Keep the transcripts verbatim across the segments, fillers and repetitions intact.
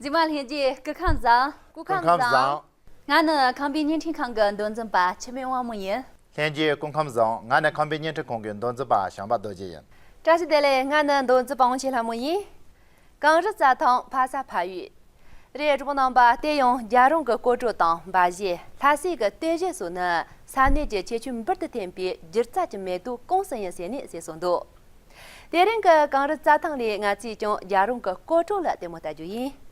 གཟིགས་མོ་ལྷན་རྒྱས་སྐུ་ཁམས་བཟང་། སྐུ་ཁམས་བཟང་། ང་ནི་ཁམས་པའི་བརྙན་འཕྲིན་ཁང་གི་མདོ་འཛིན་པ་འཆི་མེད་དབང་མོ་ཡིན། ལྷན་རྒྱས་སྐུ་ཁམས་བཟང་། ང་ནི་ཁམས་པའི་བརྙན་འཕྲིན་ཁང་གི་མདོ་འཛིན་པ་བྱམས་པ་རྡོ་རྗེ་ཡིན། བཀྲ་ཤིས་བདེ་ལེགས། ང་ནི་མདོ་འཛིན་པ་དབང་ཆེན་ལྷ་མོ་ཡིན། གངས་རི་རྩྭ་ཐང་ཕ་ས་ཕ་ཡུལ། རེད། གྲོགས་པོ་རྣམ་པ། དེ་ཡང་རྒྱལ་རོང་གི་སྐོར་བྲོ་དང་འབའ་གཞས། ལྷ་སའི་གི་སྟོད་གཞས་སོགས་ནི་ས་གནས་ཀྱི་ཁྱད་ཆོས་འབུར་དུ་ཐོན་པའི་སྒྱུ་རྩལ་གྱི་མེ་ཏོག་གང་ཟིག་ཡིན་ཟེར་ནས་ཟེར་སོང་འདུག་དེ་རིང་གི་གངས་རི་རྩྭ་ཐང་ལས་ང་ཚོས་ཀྱང་རྒྱལ་རོང་གི་སྐོར་བྲོ་ལ་ལྟད་མོ་ལྟ་རྒྱུ་ཡིན།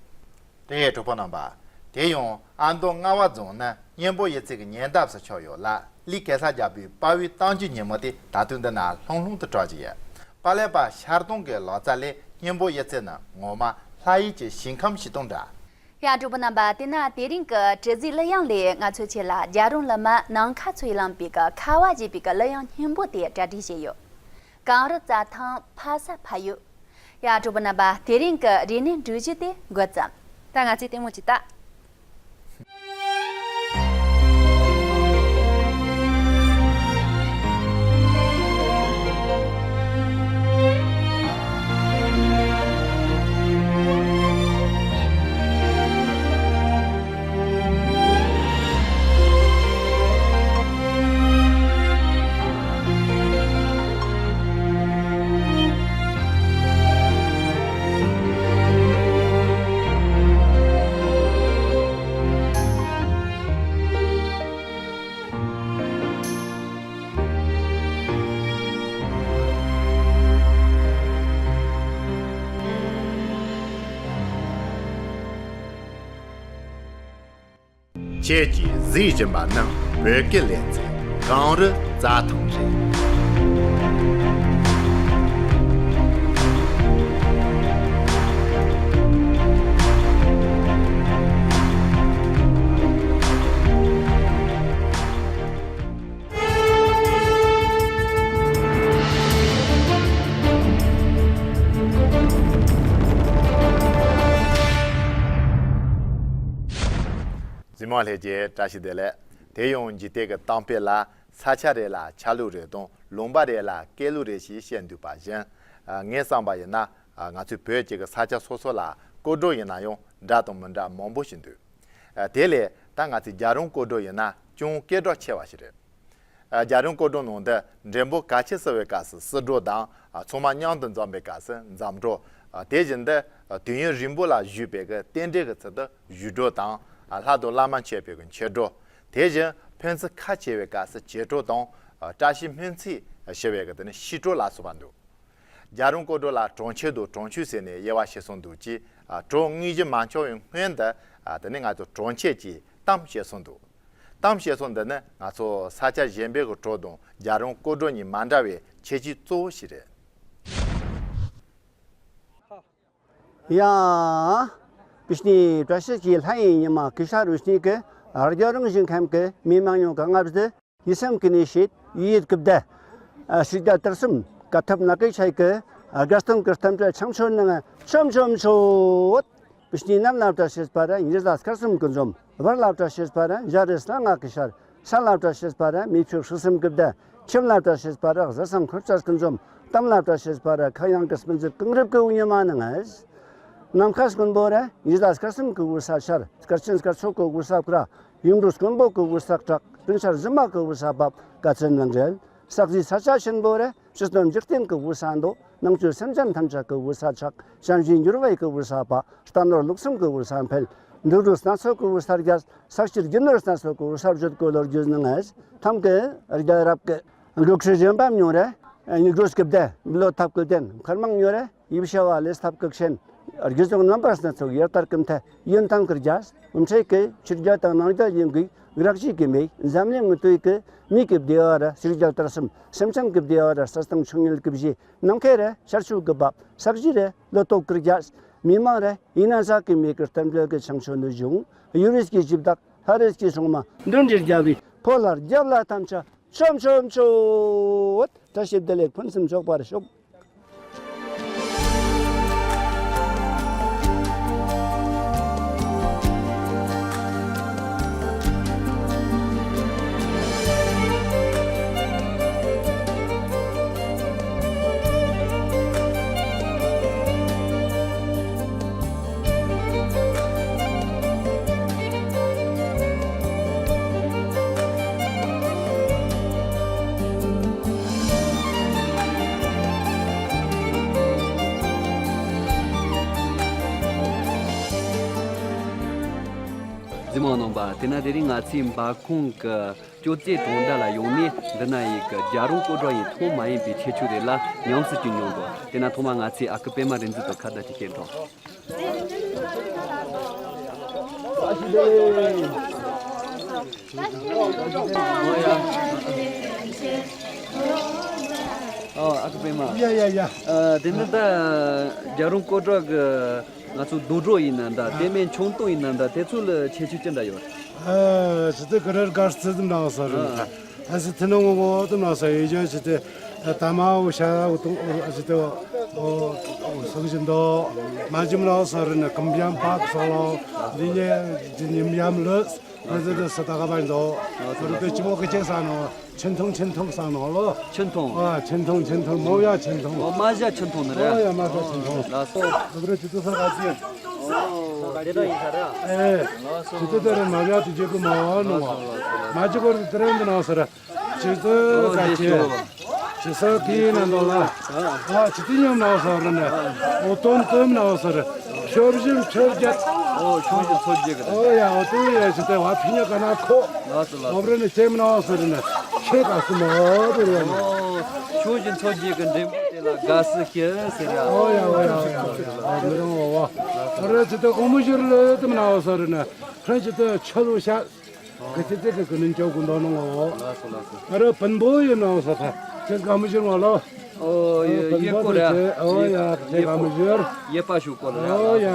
རེད། གྲོགས་པོ་རྣམ་པ། དེ་ཡང་ཨ་མདོ་རྔ་བ་རྫོང་ནི་སྙིང་པོ་ཡི་ཚིག་གི་ཉེ་འདབས་སུ་ཆགས་ཡོད་ལ། གླིང་གེ་སར་རྒྱལ་པོའི་དཔའ་བོའི་གཏམ་རྒྱུད་ཉིན་མོ་དེ་ད་དུང་འདི་ན་ལྷུང་ལྷུང་དུ་གྲགས་ཀྱི་ཡོད། པ་ལས་པ་ཤར་གདོང་གི་ལོ་ཙཱ་ལས་སྙིང་པོ་ཡི་ཚིག་ནི་ངོ་མ་ལྷ་ཡུལ་གྱི་ཞིང་ཁམས་ཤིག་དང་འདྲ། ཡ། གྲོགས་པོ་རྣམ་པ། དེས་ན་དེ་རིང་གི་དྲི་ཟའི་གླུ་དབྱངས་ལས་ང་ཚོ་ཁྱེད་ལ་རྒྱལ་རོང་གླུ་མ་ནམ་མཁའ་མཚོས་བླངས་པའི་གི་ཁ་བ་ཞེས་པའི་གི་གླུ་དབྱངས་སྙན་པོ་དེ་གྲ་སྒྲིག་བྱས་ཡོད། གངས་རི་རྩྭ་ཐང་ཕ་ས་ཕ་ཡུལ། ཡ། གྲོགས་པོ་རྣམ་པ། དེ་རིང་གི་རིག་གནས་འགྲུལ་བཞུད་དེ་འགོ་བརྩམས། ད་ང་ཚོས་ལྟད་མོ་ཅིག་ལྟ། ཁྱེད་ཀྱིས་གཟིགས་བཞིན་པ་ནི་བོད་ཀྱི་གླུ་ཚིག་གངས་རི་རྩྭ་ཐང་རེད། གཟིགས་མོ་ལྷན་རྒྱས་བཀྲ་ཤིས་བདེ་ལེགས། དེ་ཡང་འཇིག་རྟེན་གྱི་གཏམ་དཔེ་ལ། ས་ཆ་རེ་ལ་ཆ་ལུགས་རེ་དང་ལུང་པ་རེ་ལ་སྐད་ལུགས་རེ་ཞེས་བཤད་འདུག་པ་བཞིན། ངས་བསམ་པ་ཡིན་ན། ང་ཚོའི་བོད་ཀྱི་ས་ཆ་སོ་སོ་ལ་སྐོར་བྲོ་ཡིན་ན་ཡང་འདྲ་དང་མི་འདྲ་མང་པོ་ཞིག་འདུག་དེ་ལས་ད་ང་ཚོའི་རྒྱལ་རོང་སྐོར་བྲོ་ཡིན་ན་ཅུང་སྐད་གྲགས་ཆེ་བ་ཞིག་རེད། རྒྱལ་རོང་སྐོར་བྲོ་ནང་དུ་འགྲེང་བུ་ག་ཆེ་བསུ་བའི་སྐབས་སུ་བསུ་སྒྲོག་དང་། ཚང་མ་མཉམ་དུ་འཛོམས་པའི་སྐབས་སུ་འཛོམས་སྒྲོག་དེ་བཞིན་དུ་དུས་ཡུན་རིང་པོ་ལ་བཞུགས་པའི་གི་རྟེན་འབྲེལ་གྱི་ཚུལ་དུ་བཞུགས་སྒྲོག་དང་། ལྷ་དང་བླ་མ་མཆོད་པའི་གི་མཆོད་སྒྲོག་དེ་བཞིན་ཕན་ཚུན་ཁ་ཕྱེ་བའི་སྐབས་སུ་གྱེས་སྒྲོག་དང་། བཀྲ་ཤིས་སྨོན་ཚིག་ཞུ་བའི་གི་དེ་ནི་ཤིས་སྒྲོག་ལ་སོགས་པ་འདུག་རྒྱལ་རོང་སྐོར་བྲོ་ལ་གྲོང་ཁྱེར་དང་གྲོང་ཆོས་ཟེར་ནས་དབྱེ་བ་ཕྱེ་སྲོལ་འདུག་ཅེས། གྲོང་དངོས་གཞི་མ་འཁྱོངས་པའི་སྔོན་དུ་དེ་ནི་ང་ཚོ་གྲོང་ཁྱེར་གྱི་གཏམ་བཤད་སྲོལ་འདུག་གཏམ་བཤད་སྲོལ་འདི་ནི་ང་ཚོ་ས་ཆ་གཞན་པའི་གི་བྲོ་དང་རྒྱལ་རོང་སྐོར་བྲོ་གཉིས་མ་འདྲ་བའི་ཁྱད་ཆོས་གཙོ་བོ་ཞིག་རེད། ཡ། བཀྲ་ཤིས་བཀྲ་ཤིས་ཀྱི་ལྷ་ཡི་ཉི་མ་ཀི་ཤ་རུ་ཤནི་ཀི་རྒྱལ་རོང་ཞིང་ཁམས་ཀྱི་མི་མང་ཉུང་གི་ལྔ་བཞི། ཡིད་སེམས་ཀྱི་ནི་ཤེས་ཡིད་ཀྱི་བདེ། ཕྱི་རྒྱལ་དུར་གསུམ་ཀ་ཐབ་ནག་གི་ཆའི་ཀི་དགའ་སྟོན་གྱི་གཏམ་དྲི་ཆང་ཆོ་ནང་ཆོམ་ཆོམ་ཆོ། བྱིན་རླབས་ལ་བཀྲ་ཤིས་པ་ར་ཉི་ཟླ་སྐར་གསུམ་གྱི་འཛོམས། བར་ལ་བཀྲ་ཤིས་པ་ར་འཇའ་རིས་ལྔ་གི་ཤར། ས་ལ་བཀྲ་ཤིས་པ་ར་མི་ཕྱུགས་ཕྱུགས་གསུམ་གྱི་བདེ། ཁྱིམ་ལ་བཀྲ་ཤིས་པ་ར་བཟའ་ཚང་འཁོར་ཚོགས་ཀྱི་འཛོམས། གཏམ་ལ་བཀྲ་ཤིས་པ་ར་ཁ་གཡང་གི་སྤུན་མཆེད་གངས་རི་གི་འོ་ཉི་མ་ནང་ང་། ནམ་མཁའ་སྔོན་པོ་ར་ཉི་ཟླ་སྐར་གསུམ་གྱི་འོད་ས་ཤར། སྐར་ཆེན་སྐར་ཚོགས་ཀྱི་འོད་ས་བཀྲ། ཡུམ་འགྲོ་སྔོན་པོ་གི་འོད་ས་གྲགས། སྤྲིན་ཆར་གཟིགས་མ་གི་འོད་ས་བབས། དཀའ་སྤྱད་ནི་འབྲེལ། ས་གཞི་ས་ཆ་ཆེན་པོ་ར། ཕྱི་སྟོན་འཇིག་རྟེན་གྱི་འོད་ས་འདོ། ནང་བཅུད་སེམས་ཅན་ཐམས་ཅད་ཀྱི་འོད་ས་ཆགས། བྱམས་བརྩེ་འགྱུར་བའི་གི་འོད་ས་བབས། རྟ་ནོར་ལུག་གསུམ་གྱི་འོད་ས་འཕེལ། འབྲུ་རིགས་སྣ་ཚོགས་ཀྱི་འོད་ས་རྒྱས། ས་སྐྱིད་རྒྱུ་ནོར་སྣ་ཚོགས་ཀྱི་འོད་ས་བརྗོད་གོ་ལོ་རྒྱུ་ནང་ངས། ཐམ་གི་རྒྱལ་རབས་ཀྱི་འགྲོ་ཁྲིད་གཞན་པ་མྱོང་ར། ཉི་གྲོས་ཀྱི་བདེ། བློ་ཐབས་ཀྱི་བདེན་མཁར་མང་མྱོང་ར། ཡིབ་བྱ་བ་ལས་ཐབས་ཀྱི་ཆེན། རྒྱུ་ཚོགས་རྣམ་པ་སྣ་ཚོགས་ཡར་དར་གྱི་མཐའ། ཡུན་ཐང་གི་རྒྱས། འོམ་ཁྲེ་ཀི་ཕྱི་རྒྱལ་དང་ནང་རྒྱལ་ཡིན་གྱི་རག་བྱེད་ཀྱི་མེད། འཛམ་གླིང་ངུ་ཏོའི་ཀི་མི་གི་བདེ་བ་ར། ཕྱི་རྒྱལ་དར་གསུམ་སེམས་ཅན་གྱི་བདེ་བ་ར། ས་སྟེང་ཆུ་ཉིལ་གྱི་བཞི། ནམ་མཁའི་ར་ཤར་ཆུ་གི་བབས། ས་གཞི་ར་ལོ་ཏོག་གི་རྒྱས། མི་མང་ར་ཡིན་ན་ཟ་གི་མེད་གི་གཏམ་འདྲ་གི་ཆང་ཆོ་ནུ་བྱུང་། ཡུ་རིས་ཀྱི་ཞིབ་བདག་ཧ་རིས་ཀྱི་སྲུང་མ་འདོན་འདྲེར་རྒྱབ་རི་ཕོ་ལ་རྒྱབ་ལ་ཐམས་ཅད་ཆོམ་ཆོམ་ཆོ། བཀྲ་ཤིས་བདེ་ལེགས། ཕུན་སུམ་ཚོགས་པར་ཤོག། གཟིགས་མོ་རྣམ་པ། དེ་ན་དེ་རིང་ང་ཚོའི་འབར་ཁམས་ཀྱི་སྐྱོད་རྩེ་གྲོང་རྡལ་ལ་ཡོང་ནས། འདི་ན་ཡི་གི་རྒྱལ་རོང་སྐོར་བྲོ་ཡི་ཐེངས་མ་ཡིན་པའི་ཁྱད་ཆོས་རེ་ལ་ཉམས་སུ་བཅུག་མྱོང་དོ། དེ་ན་ཐོག་མ་ང་ཚོས་ཨ་ཁུ་པད་མ་རིག་འཛིན་དུ་ཁ་བརྡ་ཅིག་བྱེད་འགྲོ། ཨོ། ཨ་ཁུ་པད་མ། ཡ་ཡ་ཡ། ཨ། དེ་ནི་ད་རྒྱལ་རོང་སྐོར་བྲོ་གི་ང་ཚོ་རྡོ་བྲོ་ཡིན་ན་འདྲ། དེ་མིན་ཆུང་ཏོང་ཡིན་ན་འདྲ། དེ་ཚོ་ལ་ཁྱད་ཆོས་ཅི་འདྲ་ཡོད། ཨ། ཇི་ལྟར་ག་རེ་དགའ་སྤྲོ་དུ་ནང་སོ་རུ། ཨ། ཨ་སི་ཐི་ནོ་ངོ་ངོ་དུ་ནང་སོ་ཡེ་ཇ་ཇི་ལྟར་ད་མ་འོ་ཤ་འོ་ཏུ་འོ་ཨ་ཇི་ལྟར་འོ་འོ་སུག་ཇི་འདོ། མ་ཇི་མ་ནང་སོ་རུ་ནི་ཀམ་ཡམ་པག་སོ་ལོ། འདི་ཉེ་ཇི་ཉིམ་ཡམ་ལུ། ང་ཚོ་འདི་སུ་ད་ག་པ་འདོ། རུ་པེ་ཅི་མོ་གི་ཅེ་ས་ནོ། ཆིན་ཐུང་ཆིན་ཐུང་སང་ནོ་ལོ། ཆིན་ཐུང་། ཨ། ཆིན་ཐུང་ཆིན་ཐུང་མོ་ཡ་ཆིན་ཐུང་། ཨོ། མ་ཇ་ཆིན་ཐུང་ནི་རེད། ཨོ་ཡ། མ་ཇ་ཆིན་ཐུང་། ལགས་སོ། རུ་པེ་ཅི་ཏུ་ས་ག་ཅི། ཨོ། དེ་འདྲ་ཡིན་ས་ར། ཨེ། ལགས་སོ། ཅི་ཏུ་དེ་རུ་མ་ཇ་དུ་ཇེ་གུ་མ་བ་ནོ་བ། ལགས་སོ། ལགས་སོ། མ་ཇི་གོ་རུ་དེ་རེ་འདི་ནང་སོ་ར། ཅི་ཏུ་ཨོ། ག་ཅི། ཅི་ས་ཀི་ན་འདོ་ལ། ཨ། ཅི་ཏུ་ཉམ་ནང་སོ་རུ་ནི། ཨོ་ཏོན་ཏོན་ནང་སོ་རུ། ཤོབ་ཞིམ་ཤོབ་རྒྱ། ཨོ། ཤོབ་ཞིམ་ཤོབ་རྒྱ་གི། ཨོ་ཡ། ཨོ་ཏུ་ཡ་ཅི་ཏུ་བ་ཕི་ཉ་ག་ན་ཁོ། ལགས་སོ། ལགས་སོ། ཨོ་བ་རུ་ནི་ཅེམ་ནང་སོ་རུ་ནི། ཁྱེད་ག་སུ་མོ་བུ་རུ་ནི། ཨོ། ཤོབ་ཞིམ་ཤོབ་རྒྱ་གི་འགྲེང་བུ་དེ་ལ་དགའ་སུ་ཤི་ཟེར་ཡ། ཨོ་ཡ། ཨོ་ཡ། ཨོ་ཡ། ཨོ་མི་རུང་བ་བ། ཨོ་རུ་ཅི་ཏུ་ཨོ་མོ་ཞུར་ལུ་དུ་མ་ནང་སོ་རུ་ནི། ཁྱེད་ཅི་ཏུ་ཆ་ལུ་ཤ། གི་ཅི་ཏི་གི་གི་ནིན་ཅོ་གུན་དོ་ནོ་ངོ་། ལགས་སོ། ལགས་སོ། ཨ་ར་བོན་པོ་ཡིན་ནོ་སོ་ཐ། ཅི་ག་མི་ཞིར་ངོ་ལོ། ཨོ་ཡ། ཡེ་པོ་ར། ཨོ་ཡ། ཅི་ག་མི་ཞིར། ཡེ་པ་ཤུ་གོ་ལ། ཨོ་ཡ།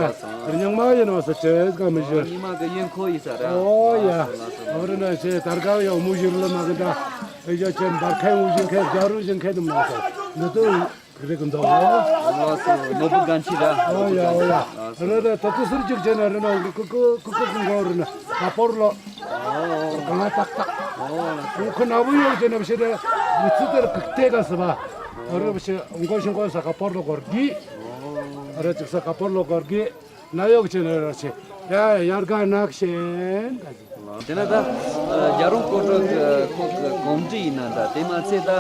ཉང་མ་ཡིན་ནོ་སོ་ཅི་ག་མི་ཞིར། ཉི་མ་གི་ཡིན་ཁོ་ཡི་ས་ར། ཨོ་ཡ། ལགས་སོ། ལགས་སོ། ཨོ་ར་ན་ཅི་དར་ག་ཡ་མུ་ཞིར་ལ་མ་གི་འདྲ། ཨེ་ཡ་ཅི་འབར་ཁའི་མུ་ཞིར་ཁའི་རྒྱ་རུ་ཞིང་ཁའི་དུ་མ་སོ། འདི་དུ། རེ་གི་འདུག་ཨོ། ལགས་སོ། ནོར་བུ་གན་ཆི་ར། ཨོ་ཡ། ཨོ་ཡ། ལགས་སོ། རེ་རེ་ད་དུ་ཟུར་ཅིག་བྱས་ན་རེ་ན་ཀུ་ཀུ་ཀུ་ཀུ་ཀུ་འགོ་རེ་ན་ཀ་པོར་ལོ། ཨོ། གང་ལ་ཏག་ཏག་ཨོ། ཁོ་ན་བུ་ཡོད་ཅེ་ན་བྱེད་དེ་མི་ཚུ་དེར་ཀུ་ཏེ་ག་ཟེར་བ། རེ་བྱེད་འགོ་ཞིང་འགོ་ས་ཀ་པོར་ལོ་སྐོར་གི། རེ་ཅིག་ས་ཀ་པོར་ལོ་སྐོར་གི། ན་ཡོག་ཅེ་ན་རེ་བྱེད། ཡ་ཡ་ཡར་ག་ནག་ཤེན་ག་ཟེར། དེ་ན་ད་རྒྱལ་རོང་སྐོར་བྲོ་གི་ཁོ་གི་གོམས་འདྲིས་ཡིན་ན་འདྲ། དེ་མ་ཚད་ད་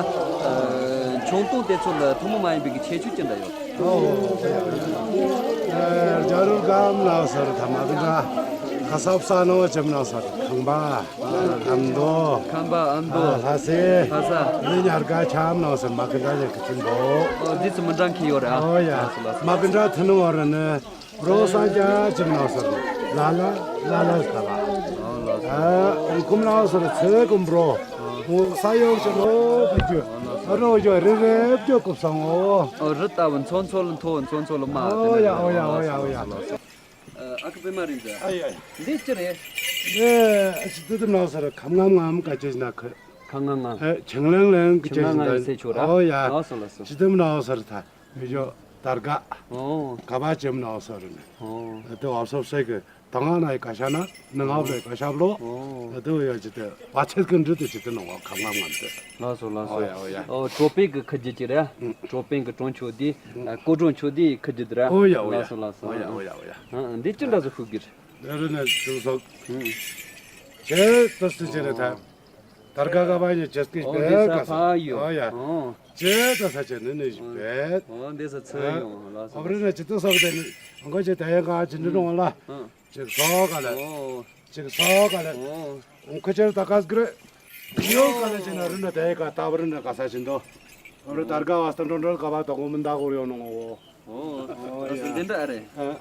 ཆུང་ཏོང་དེ་ཚོ་ལ་ཐུན་མོང་མ་ཡིན་པའི་གི་ཁྱད་ཆོས་ཅི་འདྲ་ཡོད། ཨོ། རྒྱལ་རོང་སྒམ་ལ་སར་ཐ་མ་གི་འདྲ། ཁ་སབ་ས་ནོ་ཅེམ་ལ་སར་ཁང་པ། ཨམ་དོ། ཁང་པ། ཨམ་དོ། ལྷ་སེ། ལྷ་ས། ནི་ཉར་ག་ཆམ་ལ་སར་མ་གི་འདྲ་ལེ་གི་ཅིན་པོ། ཨོ། འདི་ཚོ་མི་འདྲ་མཁན་ཡོད་ར། ཨོ་ཡ། མ་གི་འདྲ་ཐུན་མོང་བ་ར་ནི། རོ་སང་ཅ་ཅིག་ནང་སོར་ལ་ལ་ལ་ལ་ཁ་བ། ཨ་ཁུམ་ནང་སོར་ཚེ་ཀུམ་རོ། ངོ་ས་ཡོག་ཅིག་ལོ་བུ་རྒྱུ། ཨ་རོ་ཡོ་རི་རེ་བརྒྱུ་ཀུབ་སང་ངོ་། ཨོ་རི་ལྟ་བུ་མཚོན་ཚོ་ལ་མཐོ་མཚོན་ཚོ་ལ་དམའ། ཨོ་ཡ་ཨོ་ཡ་ཨོ་ཡ་ཨོ་ཡ། ཨ་ཁུ་པད་མ་རིག་འཛིན། ཨ་ཡ་ཡ། འདི་ཅི་རེད། ཨེ་ཅི་དུ་དུ་ནང་སོར་ཁམ་ངམ་ངམ་ག་ཅེ་ན་ཁ། ཁམ་ངམ་ངམ། ཨེ་ཆང་ལང་ལང་གི་ཆང་ཅེ་ན་ལང་ལང་ཡི་སེ་ཆོ་ར། ཨོ་ཡ། ཨོ་སོ་ལ་སོ། ཅི་དུ་ནང་སོར་ཐ། མི་ཇོ་དར་ག་ཨོ། ག་བ་ཅེམ་ནང་སོ་རུ་ནི། ཨོ། དེ་བ་སོབ་སེ་གི་དང་ང་ན་ཡི་ཀ་ཤ་ན་ནི་ང་བ་ལེ་ཀ་ཤ་བློ། ཨོ། དེ་བ་ཡོ་ཅི་དེ་བ་ཚེ་ཀི་འདྲི་དེ་ཅི་དེ་ནང་བ་ཁམ་ངམ་ངམ་དེ། ལགས་སོ་ལགས་སོ། ཨོ་ཡ་ཨོ་ཡ། ཨོ་ཀྲོ་པེ་གི་ཁི་ཇི་ཅི་རེད། ཨ་ཀྲོ་པེ་གི་གྲོང་ཆོ་དེ། ཨ་ཀོ་གྲོང་ཆོ་དེ་ཁི་ཇི་དེ་ར། ཨོ་ཡ་ཨོ་ཡ། ལགས་སོ་ལགས་སོ། ཨོ་ཡ་ཨོ་ཡ་ཨོ་ཡ། ཨ་འདི་ཅི་འདྲ་སོ་ཤུག་གི་རེད། དེ་རུ་ནི་ཅུ་སོག་ཁྱེད་དུ་སུ་ཅི་རེད་ཐ། དར་ག་ག་བ་ཡི་ཅེས་ཀི་ཨོ་བེ་འདི་ས་ག་ས། ཕ་ཡོ། ཨོ་ཡ། ཨོ། ཅེ་ད་ས་ཅེ་ནི་ནི་ཞིག་བེད། ཨོ་འདི་ས་ཚེ་ཡོང་ལ་སོ། ཨོ་བ་རི་ནི་ཅི་ཏུ་སོག་དེ་ནི་ཨང་གོ་ཅེ་ད་ཡ་ག་ཅི་འདྲི་རོང་ལ། ཨོ། ཅིག་སོག་ག་ལ། ཨོ། ཅིག་སོག་ག་ལ། ཨོ། ཨང་ཁོ་ཅེ་ད་ག་སྒྲ། ཡོ་ག་ལ་ཅེ་ན་རི་ན་ད་ཡ་ག་ད་བ་རི་ན་ག་ས་ཅི་འདོ། ཨོ་རི་དར་ག་བ་སྟན་ཏོན་ཏོན་ག་བ་ད་གོ་མི་འདའ་གོ་ཡོང་ནོ་ཨོ། ཨོ། ཨོ་ཡ། འདི་འདྲ་ཨ་རེད། ཨ།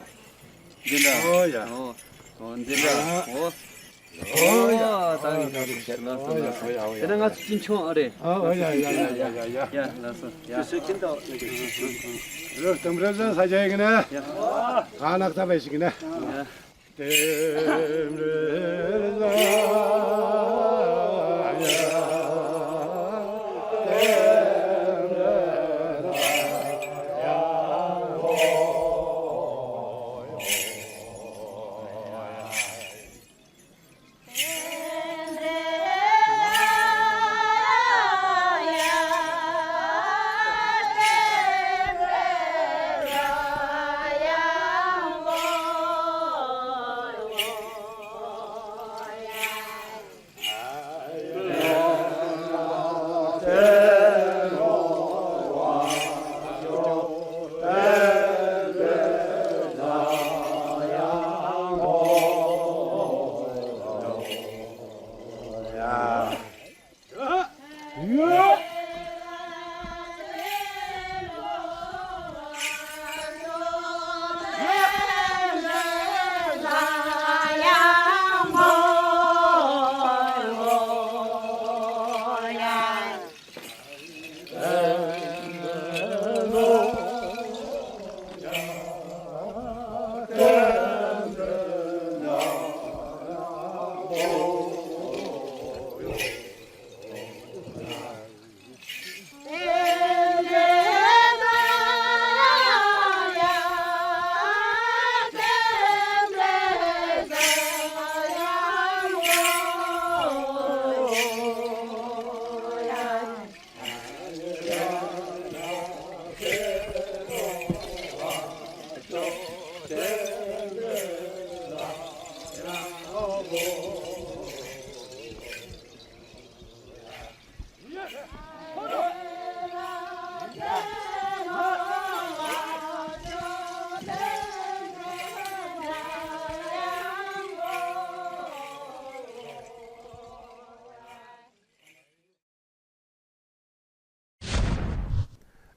འདི་འདྲ། ཨོ་ཡ། ཨོ། ཨོ་འདི་འདྲ། ཨ། ཨོ། ཨོ་ཡ། ཨོ་ད་ཡིན་ད་ཡིན། ལགས་སོ་ལགས་སོ། ཨོ་ཡ་ཨོ་ཡ། དེ་ན་ང་ཚོ་ཅིན་ཆོང་ཨ་རེད། ཨ་ཨོ་ཡ་ཡ་ཡ་ཡ་ཡ་ཡ། ཡ་ལགས་སོ་ཡ། རོ་སྟོན་རེ་ཟ་ས་ཇ་ཡིན་གི་ནས། ཡ། ག་ནག་ད་བས་ཤིག་གི་ནས། ཡ།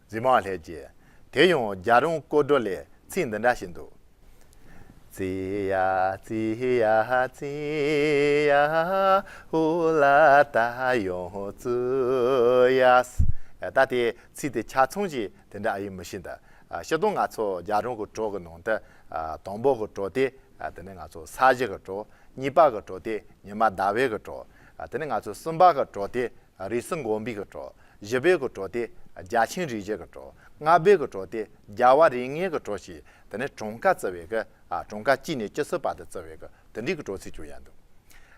གཟིགས་མོ་ལྷན་རྒྱས། དེ་ཡང་རྒྱལ་རོང་སྐོར་བྲོ་ལས་ཚིག་འདི་འདྲ་ཞིག་འདུག། བརྩེ་ཡ་བརྩེ་ཡ་བརྩེ་ཡ། ཧུ་ལ་ད་ཡོང་བརྩི་ཡ། ད་དེ་ཚིག་དེ་ཆ་ཚང་ཞིག་དེ་འདྲ་ཨ་ཡིན་མི་ཤེས་འདུག། ཨ། སྤྱིར་བཏང་ང་ཚོ་རྒྱལ་རོང་གི་བྲོ་གི་ནང་དུ། ཨ། དང་པོ་གི་བྲོ་དེ། ཨ། དེ་ནས་ང་ཚོ་ས་གཞི་གི་བྲོ། གཉིས་པ་གི་བྲོ་དེ་ཉི་མ་ཟླ་བའི་གི་བྲོ། ཨ། དེ་ནས་ང་ཚོ་གསུམ་པ་གི་བྲོ་དེ་རུས་སུ་འགོམ་པའི་གི་བྲོ། བཞི་པའི་གི་བྲོ་དེ་རྒྱ་ཆེན་རིགས་བཞི་གི་བྲོ། ལྔ་པའི་གི་བྲོ་དེ་རྒྱལ་བ་རིགས་ལྔའི་གི་བྲོ་ཞེས། དེ་ནས་གྲངས་ཀ་བརྩི་བའི་གི། ཨ། གྲངས་ཀ་གཅིག་ནས་བཅུ་གསུམ་བར་དུ་བརྩི་བའི་གི་དེ་འདྲའི་གི་བྲོ་ཚིག་ཅིག་ཡང་འདུག།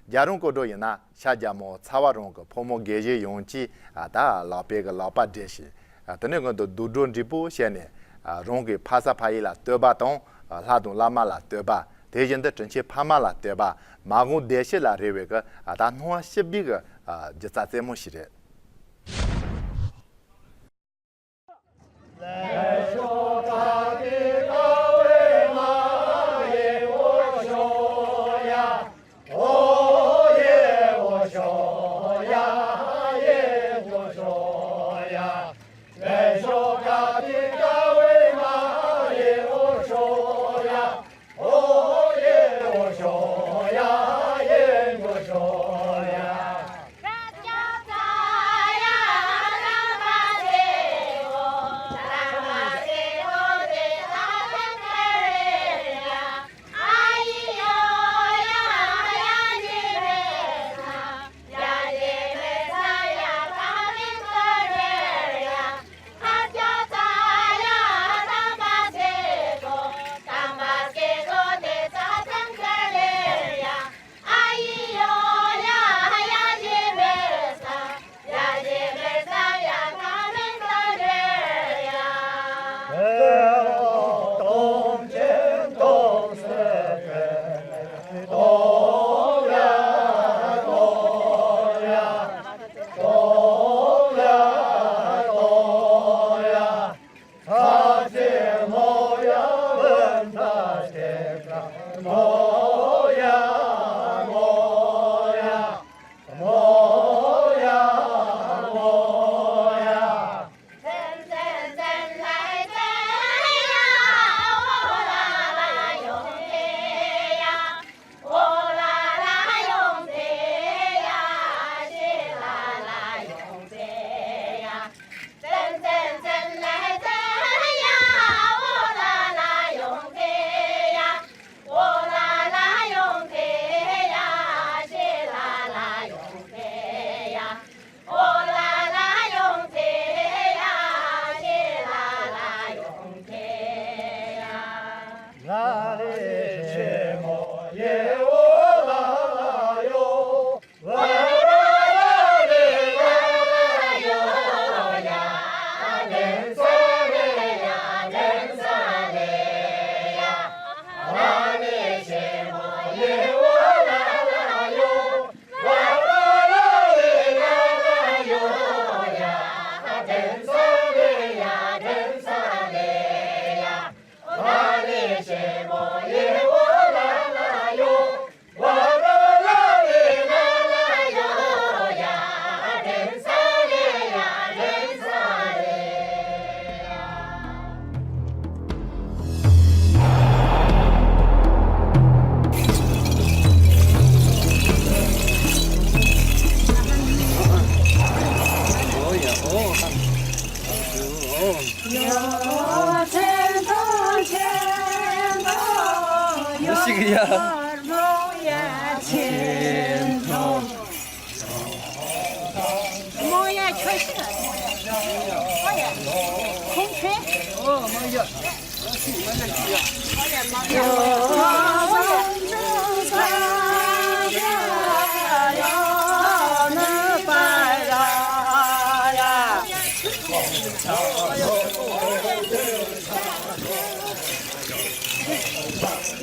རྒྱལ་རོང་སྐོར་བྲོ་ཡིན་ན་ཤར་རྒྱལ་མོ་ཚ་བ་རོང་གི་ཕོ་མོ་དགེ་བཤེས་ཡོངས་ཀྱིས། ཨ། ད་ལག་པས་གི་ལག་པ་སྦྲེལ་ཞིང་། ཨ། དེ་ནས་སྔོན་དུ་དུག་སྦྲུལ་འབྲས་བུ་བྱས་ནས། ཨ། རང་གི་ཕ་ས་ཕ་ཡུལ་ལ་བསྟོད་པ་དང་། ཨ། ལྷ་དང་བླ་མ་ལ་བསྟོད་པ། དེ་བཞིན་དུ་དྲིན་ཆེན་ཕ་མ་ལ་བསྟོད་པ། མ་འོངས་བདེ་སྐྱིད་ལ་རེ་བའི་གི། ཨ། ད་སྣང་བ་ཞིབ་པའི་གི། ཨ། སྒྱུ་རྩལ་རྩེད་མོ་ཞིག་རེད།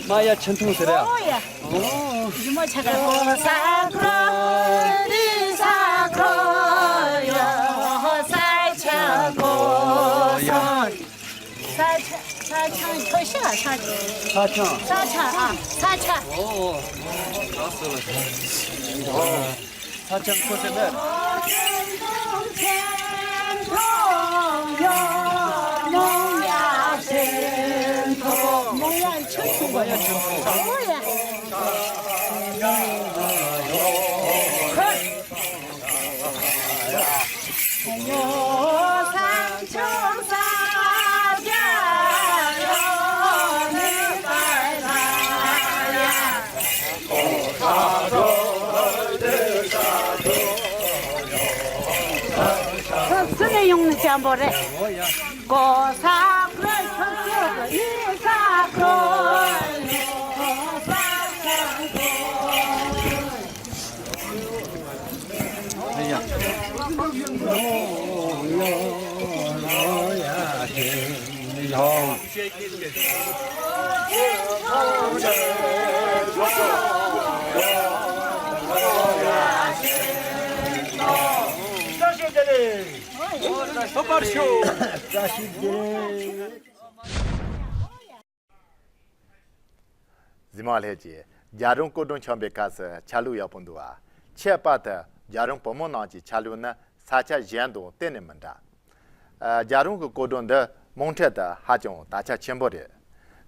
མ་ཡ་ཆུ་འཐུང་ཟེར་ཡ། ཨོ་ཡ། ཨོ། རི་མོ་ཆ་ག་གོ་ས་ཁྲོ་རི་ས་ཁྲོ་ཡོ་ས་ཆ་གོ་ས། ས་ཆ་ས་ཆ་ཁྱོ་ཤ་ས་ཆ། ས་ཆ། ས་ཆ་ཨ་ས་ཆ། ཨོ། ཨོ། ཨོ། ས་ཆ་ཁོ་སེ་བེར། ཁྱོད་སུ་ནས་ཡོང་ནས་སྐྱམ་པོ་རེད། གོ་ས་ཁོ་ཁྱོད་ཁྱོད་ཡིན་ས་ཁོ། གཟིགས་མོ་ལྷན་རྒྱས། རྒྱལ་རོང་སྐུ་སྒྲུང་འཁྱམ་པའི་སྐབས་སུ་ཆ་ལུགས་ཡག་པོ་འདུག་ཨ། ཁྱད་པར་དུ་རྒྱལ་རོང་བུ་མོ་རྣམས་ཀྱི་ཆ་ལུགས་ནི་ས་ཆ་གཞན་དང་གཏན་ནས་མི་འདྲ། ཨ། རྒྱལ་རོང་གི་སྐུ་སྒྲུང་འདི་དམངས་ཁྲོད་དུ་ཧ་ཅང་དར་ཁྱབ་ཆེན་པོ་རེད།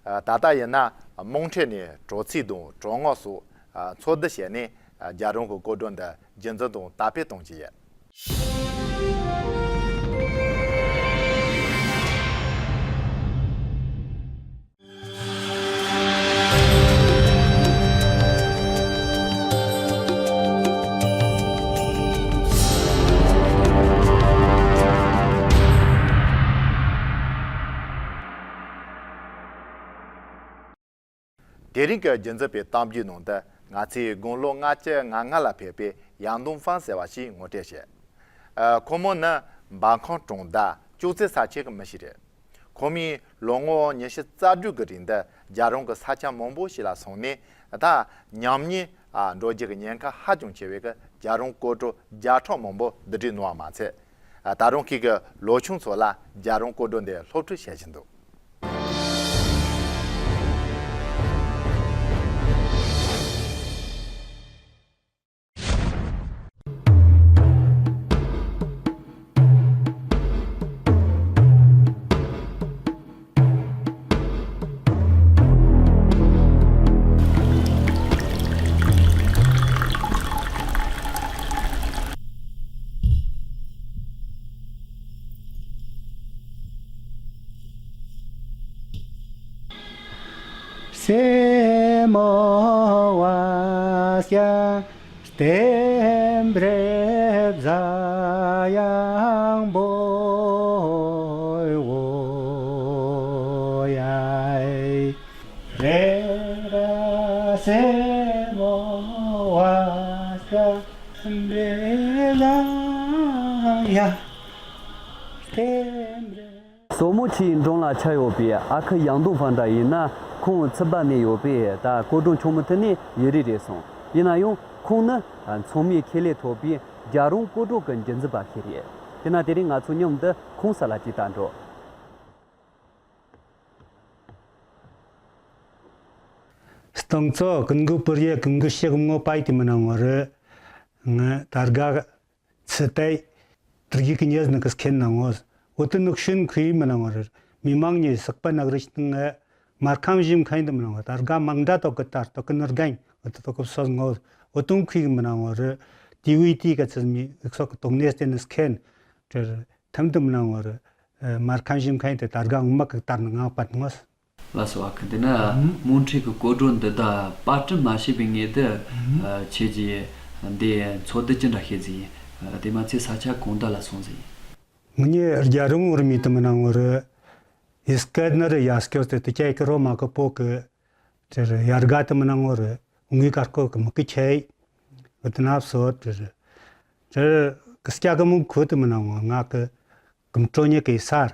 ཨ། ད་ལྟ་ཡིན་ན་དམངས་ཁྲོད་ནས་དྲོ་ཚིགས་དང་དྲོ་སྔགས་སོགས། ཨ། འཚོལ་བསྡུ་བྱས་ནས། ཨ། རྒྱལ་རོང་གི་སྐུ་སྒྲུང་འདི་རྒྱུན་འཛིན་དང་དར་སྤེལ་གཏོང་གི་ཡོད། དེ་རིང་གི་རྒྱུན་འཛིན་པའི་གཏམ་རྒྱུད་ནང་དུ་ང་ཚོས་དགུང་ལོ་ལྔ་བཅུ་ང་ལྔ་ལ་ཕེབས་པའི་ཡང་ཏུང་ཧྥང་ཟེར་བ་ཞིག་ངོ་སྤྲོད་བྱས། ཨ། ཁོ་མོ་ནི་འབར་ཁམས་གྲོང་རྡལ་ཅོག་ཙེ་ས་ཆའི་གི་མི་ཞིག་རེད། ཁོ་མོས་ལོ་ངོ་ཉི་ཤུ་རྩ་དྲུག་གི་རིང་དུ་རྒྱལ་རོང་གི་ས་ཆ་མང་པོ་ཞིག་ལ་སོང་ནས། ད་ཉམས་ཉེས། ཨ། འགྲོ་རྒྱུ་གི་ཉེན་ཁ་ཧ་ཅང་ཆེ་བའི་གི་རྒྱལ་རོང་སྐོར་བྲོ་བརྒྱ་ཕྲག་མང་པོ་བསྡུ་སྒྲིག་གནང་བ་མ་ཚད། ཨ། ད་རུང་ཁོས་གི་ལོ་ཆུང་ཚོ་ལ་རྒྱལ་རོང་སྐོར་བྲོ་འདི་སློབ་ཁྲིད་བྱེད་བཞིན་འདུག། སེ་མོ་བ་སྐྱ། སྟེམ་རེ་བཟའ་ཡང་བོ་ཡ། རེ་ར་སེ་མོ་བ་སྐྱ་སྟེམ་རེ་བཟའ་ཡ། སྟེམ་རེ། སོར་མོ་ཆེའི་འབྲོང་ལ་ཆགས་ཡོད་པའི་ཨ་ཁུ་ཡང་ཏུང་ཧྥང་འདྲ་ཡིན་ན། ཁོང་ཚིག་པ་ནས་ཡོད་པས་ད་སྐོར་བྲོ་འཁྱོངས་མི་ཐུབ་ནས་ཡུན་རིང་རེད་སོང་། ཡིན་ན་ཡང་ཁོང་ནི་ཚང་མས་ཁས་ལེན་ཐུབ་པའི་རྒྱལ་རོང་སྐོར་བྲོ་གི་རྒྱུན་འཛིན་པ་ཞིག་རེད། དེས་ན་དེ་རིང་ང་ཚོ་མཉམ་དུ་ཁོང་ས་ལ་ཅིག་ལྟ་འགྲོ། སྟོང་ཚོ་ཀུན་གུ་པུར་ཡེ་ཀུན་གུ་ཤེག་མོ་པའི་དེ་མི་ནང་ངོ་རེད། ང་ད་དགའ། ཚི་ཏའི། དུར་གི་ཀི་ཉེས་ནི་ཀི་སྐེན་ན་ངོ་། འོ་དུ་ནུག་ཤུན་ཁུའི་མི་ན་ངོ་རེ། མི་མང་ཉེ་སག་པ་ནག་རི་ཤི་ཏང་ངེ། མར་ཁམ་ཞིམ་ཁན་དུ་མི་ན་ངོ་རེ། དར་ག་མང་འདྲ་ཏོག་གི་དར་ཏོག་གི་ནུར་གན་འོ་དུ་ཏོག་གི་སོ་ངོ་། འོ་དུང་ཁུའི་མི་ན་ངོ་རེ། ཏི་ཝི་ཏི་ག་ཚིལ་མི་ཨིག་སོག་གི་ཏོག་ནེ་སྟེ་ནི་སྐེན། ཏྲེ་ཐམ་དུ་མི་ན་ངོ་རེ། མར་ཁམ་ཞིམ་ཁན་དུ་དར་ག་ངུ་མ་གི་དར་ནི་ངག་པ་ངོ། ལགས་སོ། ཨ་ཁུ། དེ་ན་མུ་འཁྲིད་ཀྱི་སྐོར་བྲོ་འདི་དག་པར་སྐྲུན་མ་བྱས་པའི་ངེས་དུ་ཁྱེད་ཀྱིས་འདི་འཚོལ་བསྡུ་ཅི་འདྲ་བྱེད་ཟིན། དེ་མ་ཚད་ས་ཆ་གང་དག་ལ་སོང་ཟིན། ངེད་རྒྱལ་རོང་ངོར་མི་དུ་མི་ན་ངོ་རེ། ཡི་སྐད་ནི་རེ་ཡ་སྐྱོ་སྟེ་དུ་ཅའི་ཀི་རོ་མ་ཀི་པོ་ཀི། དེ་རེ་ཡར་ག་དུ་མི་ན་ངོ་རེ། ངུའི་ཀར་ཀོ་ཀི་མི་ཀི་ཆེ། འོ་དུ་ན་སོ་དེ་རེ། དེ་རེ་ཀི་སྐྱ་ཀི་མུ་ཁུ་དུ་མི་ན་ངོ་ང་ཀི། ཀི་མ་ཀྲོ་ཉེ་ཀི་སར།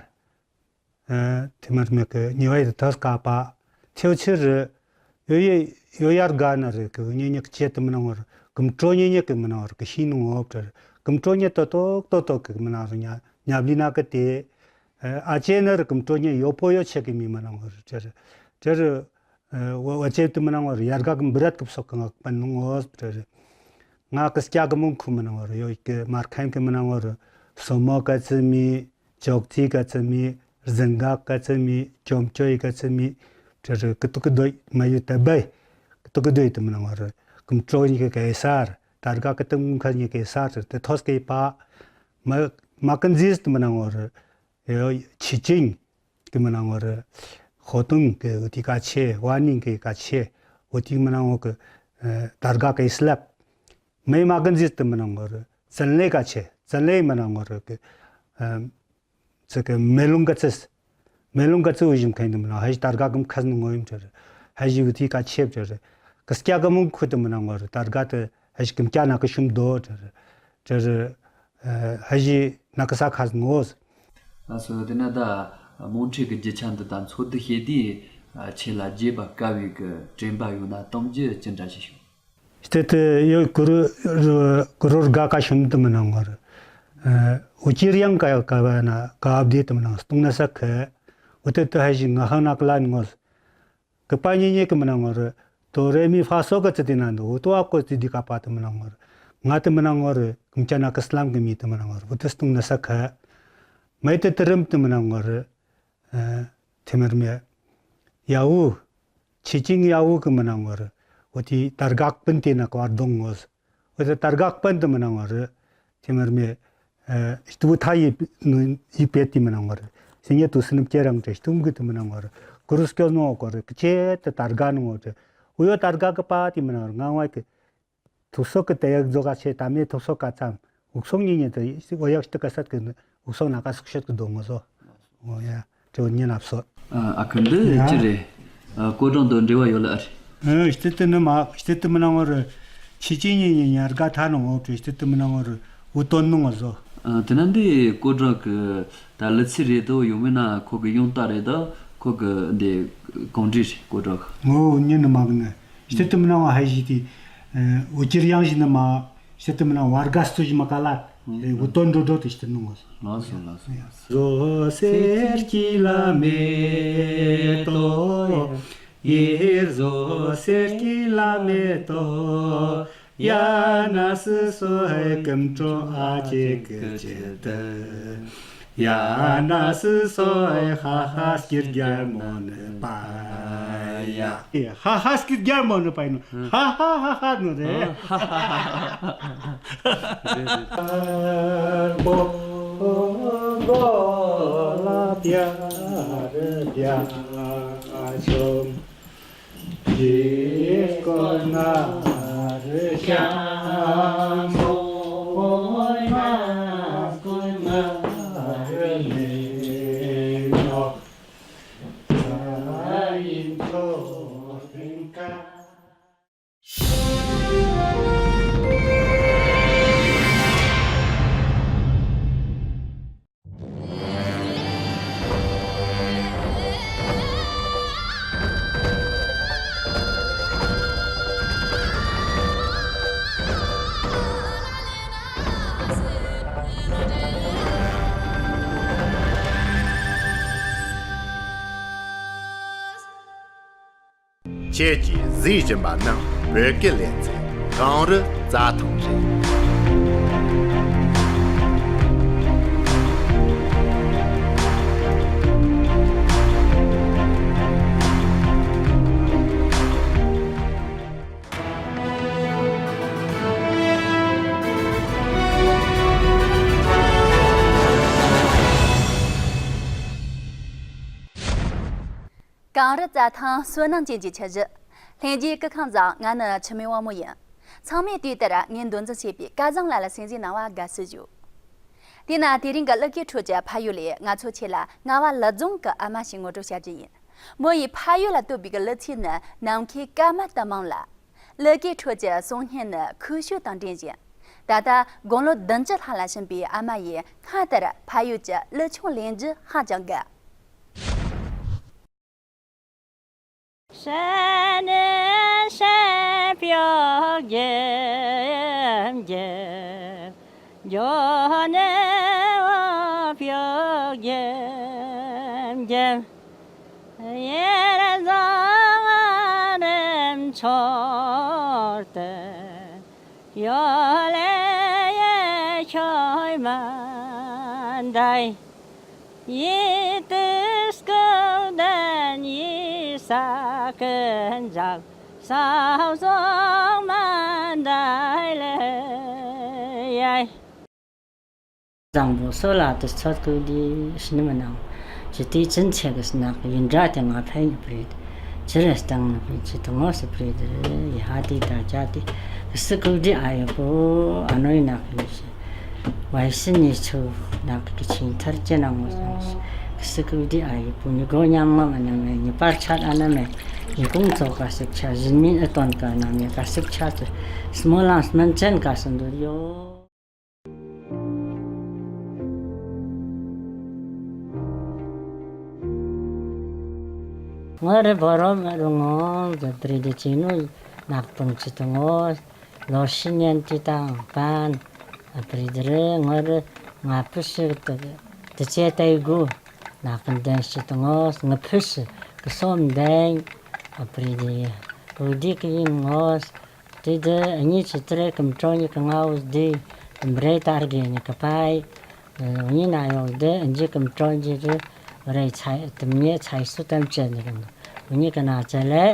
ཨ། དེ་མར་མེ་གི་ཉེ་བའི་དེ་ཐོས་དཀའ་པ། ཐེའུ་ཆི་རི། ཡོ་ཡེ་ཡོ་ཡར་ག་ན་རེ་གི་ཉེ་ཉེ་གི་ཆེ་དུ་མི་ནང་བར་གི་མ་ཀྲོ་ཉེ་ཉེ་གི་མི་ནང་བར་གི་ཤིང་ནང་འོབ་དྲར་གི་མ་ཀྲོ་ཉེ་ཏོ་ཏོ་ཏོ་ཏོ་གི་མི་ནང་བར་ཉ་ཉ་བླི་ན་གི་དེ། ཨ་ཅེ་ནི་རི་གི་མ་ཀྲོ་ཉེ་ཡོ་པོ་ཡོ་ཆེ་གི་མི་མི་ནང་བར་དྲར་དྲར། ཨ་བ་བ་ཅེ་དུ་མི་ནང་བར་ཡར་ག་གི་འབི་རད་གི་སོག་གི་ང་གི་པན་ནང་འོབ་དྲར། ང་གི་སྐྱ་གི་མོང་ཁུ་མི་ནང་བར་ཡོ་ཡི་གི་མར་ཁན་གི་མི་ནང་བར་སོ་མོ་ག་ཚི་མི། ཅོག་ཙེ་ག་ཚི་མི། རྫིང་ག་ག་ཚི་མི། ཅོམ་ཅོ་ཡི་ག་ཚི་མི། དྲི་རུ་ཀི་ཏུ་ཀི་དོ་མ་ཡུ་ཏ་བའི། ཀི་ཏུ་ཀི་དོ་ཡི་དུ་མི་ནང་བར། ཀུམ་ཀྲོ་ཉི་གི་གེ་སར། དར་ག་ཀི་ཏུ་ངུ་ཁ་ཉི་གེ་སར་དེ་ཐོས་ཀེ་པ། མ་མ་ཀི་འཛིས་དུ་མི་ནང་བར། ཡོ་ཆི་ཅིང་གི་མི་ནང་བར། ཧོ་ཏུང་གི་འུ་ཏི་ཀ་ཆེ། ཝ་ནིང་གི་ཀ་ཆེ། འུ་ཏི་མི་ནང་བར་གི། དར་ག་གེ་སི་ལབ། མེ་མ་ཀི་འཛིས་དུ་མི་ནང་བར། ཙན་ལེ་ཀ་ཆེ། ཙན་ལེ་མི་ནང་བར་གི། ཚིག་གི་མེ་ལུང་ག་ཚིས། མེ་ལུང་ག་ཚིས་འུ་ཞིམ་ཁན་དུ་མི་ནང་ཧ་ཞི་དར་ག་གི་མཁས་ནི་ངོ་ཡིན་དྲར། ཧ་ཞི་བུ་ཐི་ཀ་ཆེབ་དྲར། ཀི་སྐྱ་གི་མུ་ཁུ་དུ་མི་ནང་བར་དར་ག་དུ་ཧ་ཞི་གི་མ་ཀྱ་ན་གི་ཤུམ་དོ་དྲར། དྲར། ཧ་ཞི་ན་གི་ས་ཁ་ངོ་། ལགས་སོ། དེ་ན་ད་རྨོངས་འཁྲུལ་གི་རྒྱུ་ཆ་འདི་དང་འཚོལ་བསྡུ་བྱས་དུས་ཆེད་ལ་བརྗེད་པ་དཀའ་བའི་གི་དྲན་པ་ཡོད་ན་གཏོང་རྒྱུ་ཅི་འདྲ་ཞིག་བྱུང་། སྟེ་དེ་ཡོད་གུ་རུ་གུ་རུ་ག་ཀ་ཤུམ་དུ་མི་ནང་བར། འུ་ཅིར་ཡང་ཀ་ཀ་བ་ན་ཀ་བ་དེ་དུ་མི་ནང་སྟོང་ན་ས་ཁ། འུ་ཏེ་དུ་ཧ་ཞི་ང་ཧང་ན་ཀ་ལ་ནི་ངོ་། གི་པ་ཉེ་ཉེ་གི་མི་ནང་བར། དོ་རེ་མི་ཧྥ་སོ་ག་ཙི་དེ་ན་འདུག་འུ་ཏོ་ཨ་ཀོ་ཙི་དི་ཀ་པ་དུ་མི་ནང་བར། ང་དུ་མི་ནང་བར། གུམ་ཅ་ན་ཀི་སི་ལམ་གི་མི་དུ་མི་ནང་བར། འུ་ཏེ་སྟོང་ན་ས་ཁ། མེ་ཏི་དི་རིམ་དུ་མི་ནང་བར། ཐེ་མར་མེ། ཡ་ཝུ། ཆི་ཅིང་ཡ་ཝུ་གི་མི་ནང་བར། འོ་དེ་དར་གག་པིན་དེ་ན་ཀ་བར་གདོང་ངོས། འོ་དེ་དར་གག་པིན་དུ་མི་ནང་བར། ཐེ་མར་མེ། ཨ་སྟུ་ཐ་ཡི་ཡི་པེ་དེ་མི་ནང་བར། སེ་ཉེ་དུ་སི་ནུབ་ཀྱེ་རང་ཏེ་སྟུང་གི་དུ་མི་ནང་བར། གུ་རུ་སྐྱོ་ནོ་ཀོ་རི་ཀི་ཅེ་དུ་དར་ག་ནང་བར། འོ་ཡོ་དར་གག་གི་པ་དེ་མི་ནང་བར་ང་ཝ་གི། ཐུགས་སྲོག་གི་དེ་ཡག་རྫོགས་ཀ་ཆེ་ད་མེ་ཐུགས་སྲོག་ག་ཙམ། འུག་སོང་ཉིན་ཉིན་དུ་འོ་ཡག་སྟི་ཀ་སད་གི་འུག་སོང་ན་ཀ་སུག་ཤད་གི་སྡོད་ངོ་བཟོ། འོ་ཡ་དྲི་བ་ཉིན་ལབ་སོ། ཨ་ཁུ་འདི་ཡ། ཅི་རེད། ཨ་ཀོ་གྲོང་དུ་འབྲེལ་བ་ཡོད་ལ་ཨ་རེད། ཨ་སྟི་དི་ནི་མ་སྟི་དི་མི་ནང་བར། ཆི་ཅི་ཉིན་ཉིན་ཉར་ག་ཐ་ནོ་འོ་བྲེ་སྟི་དི་མི་ནང་བར་འུ་དོན་ནོ་ངོ་བཟོ། ཨ་དེ་ན་འདི་ཀོ་གྲོང་གི་ད་ལི་ཚི་རེད་དོ་ཡོང་མིན་ན་ཁོ་གི་ཡོང་ལྟ་རེད་དོ་ཁོ་གི་འདི་གོང་འདྲི་རེད་ཀོ་གྲོང་གི། ངོ་ཉིན་ནི་མ་གི་ནི། ཤི་ཏི་མི་ནང་བ་ཧ་ཞི་ཏི། འུ་ཅིར་ཡང་ཞི་ནི་མ། ཤི་ཏི་མི་ནང་བར་ག་སུ་ཞི་མ་ག་ལ། འུ་དོན་འགྲོ་འགྲོ་ཏི་ཤི་ཏི་ནུ་མོ། ལགས་སོ་ལགས་སོ་ལགས་སོ། བཟོ་སེར་གྱི་ལ་མེ་ཏོ། ཡེ་བཟོ་སེར་གྱི་ལ་མེ་ཏོ། ཡ་ན་སི་སོ་ཧེ་ཀམ་ཀྲོ་ཨ་ཅེ་ཀི་ཅེ་ཏི། ཡ་ན་སི་སོ་ཧེ་ཧ་ཧ་སྐྱིར་རྒྱལ་མོ་ནི་པ་ཡ། ཧ་ཧ་སྐྱིར་རྒྱལ་མོ་ནི་པ་ཡིན་ནོ། ཧ་ཧ་ཧ་ཧ་ནོ་རེད། ཧ་ཧ་ཧ་ཧ། ཁྱེད་ཀྱིས་གཟིགས་བཞིན་པ་ནི་བོད་སྐད་ལེ་ཚན་གངས་རི་རྩྭ་ཐང་རེད། གངས་རི་རྩྭ་ཐང་བསོད་ནམས་ཅན་གྱི་ཆུ་བཞི། ལྷན་རྒྱས་སྐུ་ཁམས་བཟང་། ང་ནི་འཆི་མེད་དབང་མོ་ཡིན། ཚང་མས་དུས་ལྟར་ངས་འདོན་འཛིན་བྱས་པའི་སྐལ་བཟང་ལ་ལ་གསན་གཟིགས་གནང་བ་དགའ་བསུ་ཞུ། དེས་ན་དེ་རིང་གི་གླུ་སྐད་ཁྲོད་ཀྱི་ཕ་ཡུལ་ལས་ང་ཚོ་ཆེད་ལ་རྔ་བ་ལི་རྫོང་གི་ཨ་མ་ཞིག་ངོ་སྤྲོད་བྱ་རྒྱུ་ཡིན། མོ་ཡིས་ཕ་ཡུལ་ལ་བསྟོད་པའི་གི་གླུ་ཚིག་ནི་ནམ་མཁའི་སྐར་མ་ལྟ་མང་ལ། གླུ་སྐད་ཁྲོད་ཀྱི་གསུང་སྙན་ནི་ཁུ་བྱུག་དང་འདྲེས་ཤིང་། ད་ལྟ་དགུང་ལོ་བདུན་ཅུ་ལྷག་ལ་ཕྱིན་པའི་ཨ་མ་ཡིས་སྔར་ལྟར་ཕ་ཡུལ་གྱི་གླུ་ཆུང་ལེན་རྒྱུ་ཧ་ཅང་དགའ། ཚོར་ཏེ་ཡོད་ལེ་ཡེ་ཁྱོད་མ་འདའི། ཡིད་དུ་སྐུལ་ལྡན་ཡིད་ས་ཀུན་འཇགས་ས་བཟང་མ་འདའི་ལེ་ཡེ། བཟང་པོ་སོ་ལ་དུ་ཚོད་ཀུ་དི་ཤི་ནི་མ་ནང་། ཇི་ཏི་ཅིན་ཆེ་གི་སྣག་ཡིན་འདྲ་དེ་ང་ཕན་ཡོད་པ་རེད། ཇི་རེ་སྟེང་ནི་པི་ཅི་དུ་ངོ་སི་པི་རེད་དེ་ཡི་ཧ་དི་ད་ཅ་དི་གི་སི་ཀུ་དི་ཨ་ཡོད་པོ་ཨ་ནོ་ཡི་ནག་ཡོད་ཤི། བའི་སི་ཉི་ཆུ་ནག་གི་ཆིང་ཐར་ཅེ་ན་ངོ་སོང་ཤི། གི་སི་ཀུ་དི་ཨ་ཡོད་པོ་ཉི་གོ་ཉམ་ང་མ་ན་མེ་ཉི་པར་ཆ་ཨ་ན་མེ་ཉི་གུང་ཚོ་ག་སི་ཆ་ཞིན་མིན་ཨི་ཏོན་ག་ན་མེ་ག་སི་ཆ་ཚོ་སྨོན་ལམ་སྨན་ཅན་ག་སི་འདུར་ཡོད། ང་རེ་བོ་རོ་མ་རུ་ངོ་ཛ་པྲི་དི་ཅི་ནུ་ནག་པང་ཅི་ཏུ་ངོ་ལོ་ཤི་ཉན་ཏི་དང་པན་ཨ་པྲི་དི་རེ་ང་རེ་ང་པུ་ཤི་ཏུ་དི་ཅེ་ཏའི་གུ་ནག་པང་ཅི་ཏུ་ངོ་ང་པུ་ཤི་གི་སོམ་དེང་ཨ་པྲི་དི་གུ་དི་གི་ཡིན་ངོ། དེ་དེ་གཉིས་ཀྱི་ཏི་རེ་གམ་ཀྲོ་གཉིས་ཀྱི་ང་འུ་དེ་གམ་རེ་ཏར་གེ་ནི་ཀ་པའི་གཉིས་ན་ཡོང་དེ་འཇིག་གམ་ཀྲོ་གཉིས་རེ་རེ་ཚའི་དུམ་ཉེ་ཚའི་སུ་དམ་བཅད་ནི་གམ་གཉིས་ཀྱི་ན་ཅ་ལེ།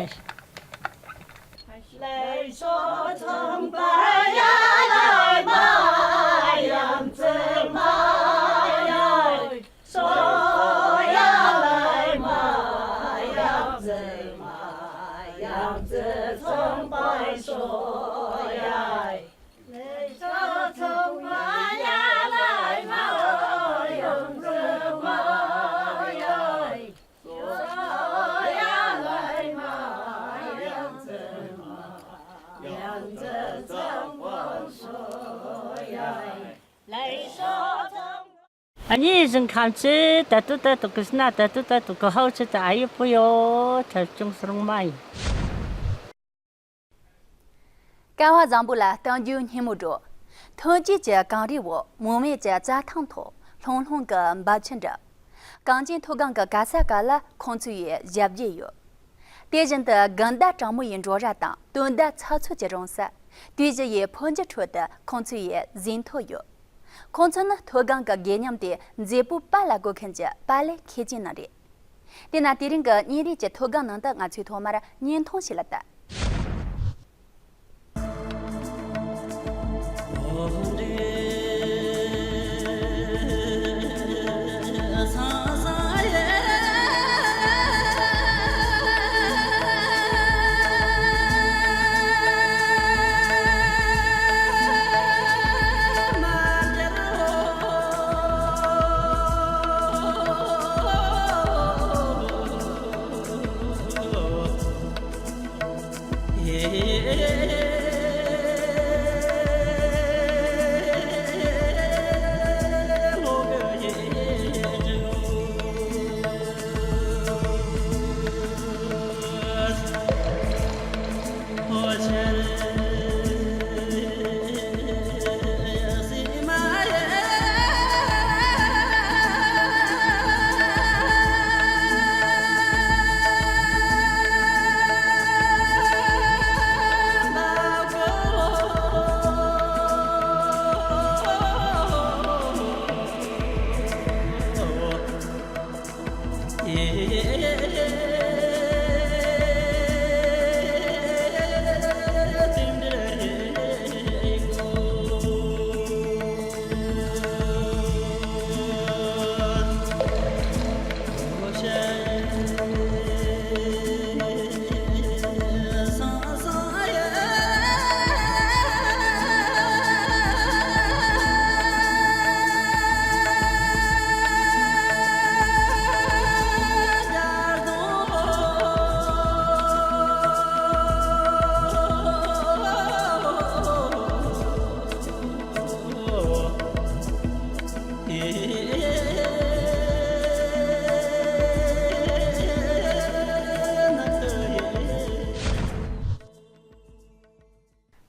ཨ་ནི་ཞིང་ཁམས་ཀྱི་ད་དུ་ད་དུ་ཀི་སྣ་ད་དུ་ད་དུ་ཀི་ཧའུ་ཅི་ད་ཨ་ཡི་པུ་ཡོ་ཐབ་ཅུང་སུ་རུང་མ་ཡིན། ཀ་བ་བཟང་པོ་ལ་གཏམ་རྒྱུད་སྙན་མོ་སྒྲོག་ཐོན་སྐྱེད་ཀྱི་གངས་རིའི་འོག་མུ་མེད་ཀྱི་རྩྭ་ཐང་ཐོག་ལྷུང་ལྷུང་གི་འབབ་ཆུ་འདྲ། གངས་ཅན་མཐོ་སྒང་གི་ག་ས་ག་ལ་ཁོང་ཚོའི་ཞབས་རྗེས་ཡོད། དེ་བཞིན་དུ་དགུན་ཟླ་གྲང་མོ་ཡི་འགྲོ་ར་དང་སྟོན་ཟླ་ཚ་ཚོད་ཀྱི་རིང་ས། དུས་བཞི་ཡི་ཕོ་འགྱུར་ཁྲོད་དུ་ཁོང་ཚོའི་ཟིན་ཐོ་ཡོད། ཁོང་ཚོ་ནི་མཐོ་སྒང་གི་དགེ་ཉམས་དེ་མཛེས་པོའི་པཱ་ལ་བགོ་མཁན་གྱི་པཱ་ལེ་མཁས་ཅན་རྣམས་རེད། དེས་ན་དེ་རིང་གི་ཉིན་རེ་གྱི་མཐོ་སྒང་ནང་དུ་ང་ཚོས་ཐོག་མར་བརྙན་ཐུང་ཞིག་ལ་ལྟ།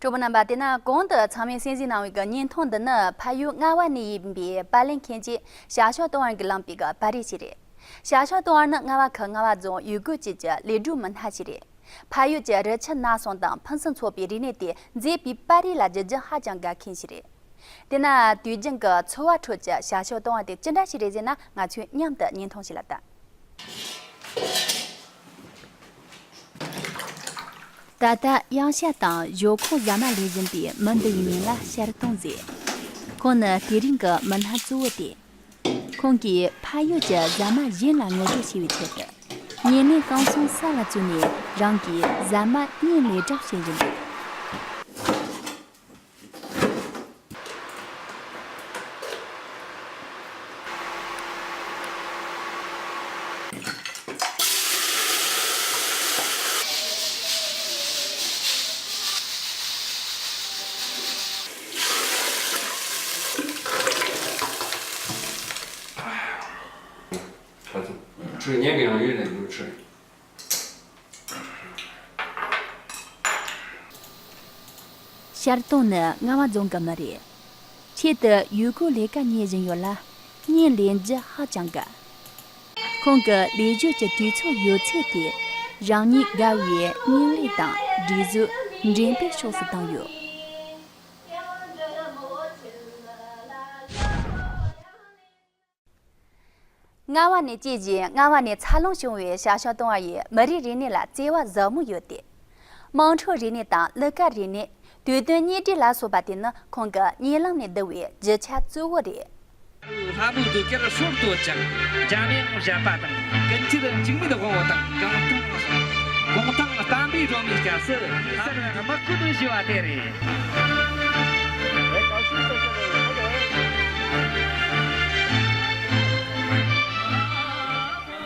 གྲོགས་པོ་རྣམ་པ། དེ་ན་གོང་དུ་ཚང་མས་གསན་གཟིགས་གནང་བའི་གི་བརྙན་ཐུང་འདི་ནི་ཕ་ཡུལ་རྔ་བ་ནས་ཡིན་པའི་པཱ་ལེ་མཁན་གྱི་ཞ་ཞོ་ཏོང་ཝར་གྱིས་བླངས་པའི་གི་པར་རིས་ཤིག་རེད། ཞ་ཞོ་ཏོང་ཝར་ནི་རྔ་བ་ཁུལ་རྔ་བ་རྫོང་ཡུལ་སྐོར་བཅས་ཀྱི་ལས་སྒྲུབ་མི་སྣ་ཞིག་རེད། ཕ་ཡུལ་གྱི་རི་ཆུ་ནགས་གསུམ་དང་ཕུན་སུམ་ཚོགས་པའི་རིག་གནས་དེ་མཛེས་པའི་པར་རིས་ལ་བསྒྱུར་རྒྱུ་ཧ་ཅང་དགའ་མཁན་ཞིག་རེད། དེས་ན་དུས་རྒྱུན་གྱི་འཚོ་བ་ཁྲོད་ཀྱི་ཞ་ཞུ་གཏོང་བ་དེ་ཅི་འདྲ་ཞིག་རེད་ཟེར་ན། ང་ཚོས་མཉམ་དུ་བརྙན་ཐུང་ཞིག་ལ་ལྟ། ད་ལྟ་གཡང་ཤ་དང་ཞོ་ཁོག་ཟ་མ་ལས་བཞིན་པའི་མི་འདི་ཡི་མིང་ལ་ཤར་སྟོང་ཟེར། ཁོང་ནི་དེ་རིང་གི་མི་སྣ་གཙོ་བོ་སྟེ། ཁོང་གིས་ཕ་ཡུལ་གྱི་ཟ་མ་གཞན་ལ་ངོ་སྤྲོད་བྱེད་པའི་ཆེད་དུ། བརྙན་ལེན་རྐང་ཚུགས་ས་ལ་བཙུགས་ནས་རང་གིས་ཟ་མ་བརྙན་ལེན་གྲབས་བྱེད་བཞིན་འདུག། ཁ་ཚུགས་ཁྲོད་ཉལ་གི་ཡང་ཡོད་ནས་འདུག་ཁྲོད། ཤར་སྟོང་ནི་རྔ་བ་རྫོང་གི་མི་རེད། ཆེད་དུ་ཡུལ་སྐོར་ལས་ཀ་གཉེར་བཞིན་ཡོད་ལ། བརྙན་ལེན་རྒྱུ་ཧ་ཅང་དགའ། ཁོང་གི་ལས་ཞོར་གྱི་དུས་ཚོད་ཡོད་ཚད་དེ་རང་ཉིད་དགའ་བའི་བརྙན་ལེན་དང་འབྲི་གཟུགས་འགྲེམས་སྤེལ་ཕྱོགས་སུ་བཏང་ཡོད། རྔ་བ་ནས་སྐྱེས་བཞིན་རྔ་བ་ནས་འཚར་ལོངས་བྱུང་བའི་ཞ་ཞུ་གཏོང་བ་ཡིས་མི་རིགས་རིག་གནས་ལ་བརྩེ་བ་ཟབ་མོ་ཡོད་དེ། དམངས་ཁྲོད་རིག་གནས་དང་གླུ་གར་རིག་གནས། དུས་སྟོན་བརྙན་འཕྲིན་ལ་སོགས་པ་དེ་ནི་ཁོང་གི་བརྙན་ལམ་ནས་བསྡུ་བའི་རྒྱུ་ཆ་གཙོ་བོ་རེད། ལྷ་མོ་དུ་ཀེར་ཧྲོར་དུ་ཅང་། འཇམ་དབྱངས་བཞད་པ་དང་། ཀུན་མཁྱེན་འཇིགས་མེད་དབང་པོ་དང་། གུང་ཐང་། གུང་ཐང་བསྟན་པའི་སྒྲོན་མེའི་སྐབས་སུ། ལྷ་མོ་དམག་སྐུལ་དུ་ཞུ་བ་དེ་རེད།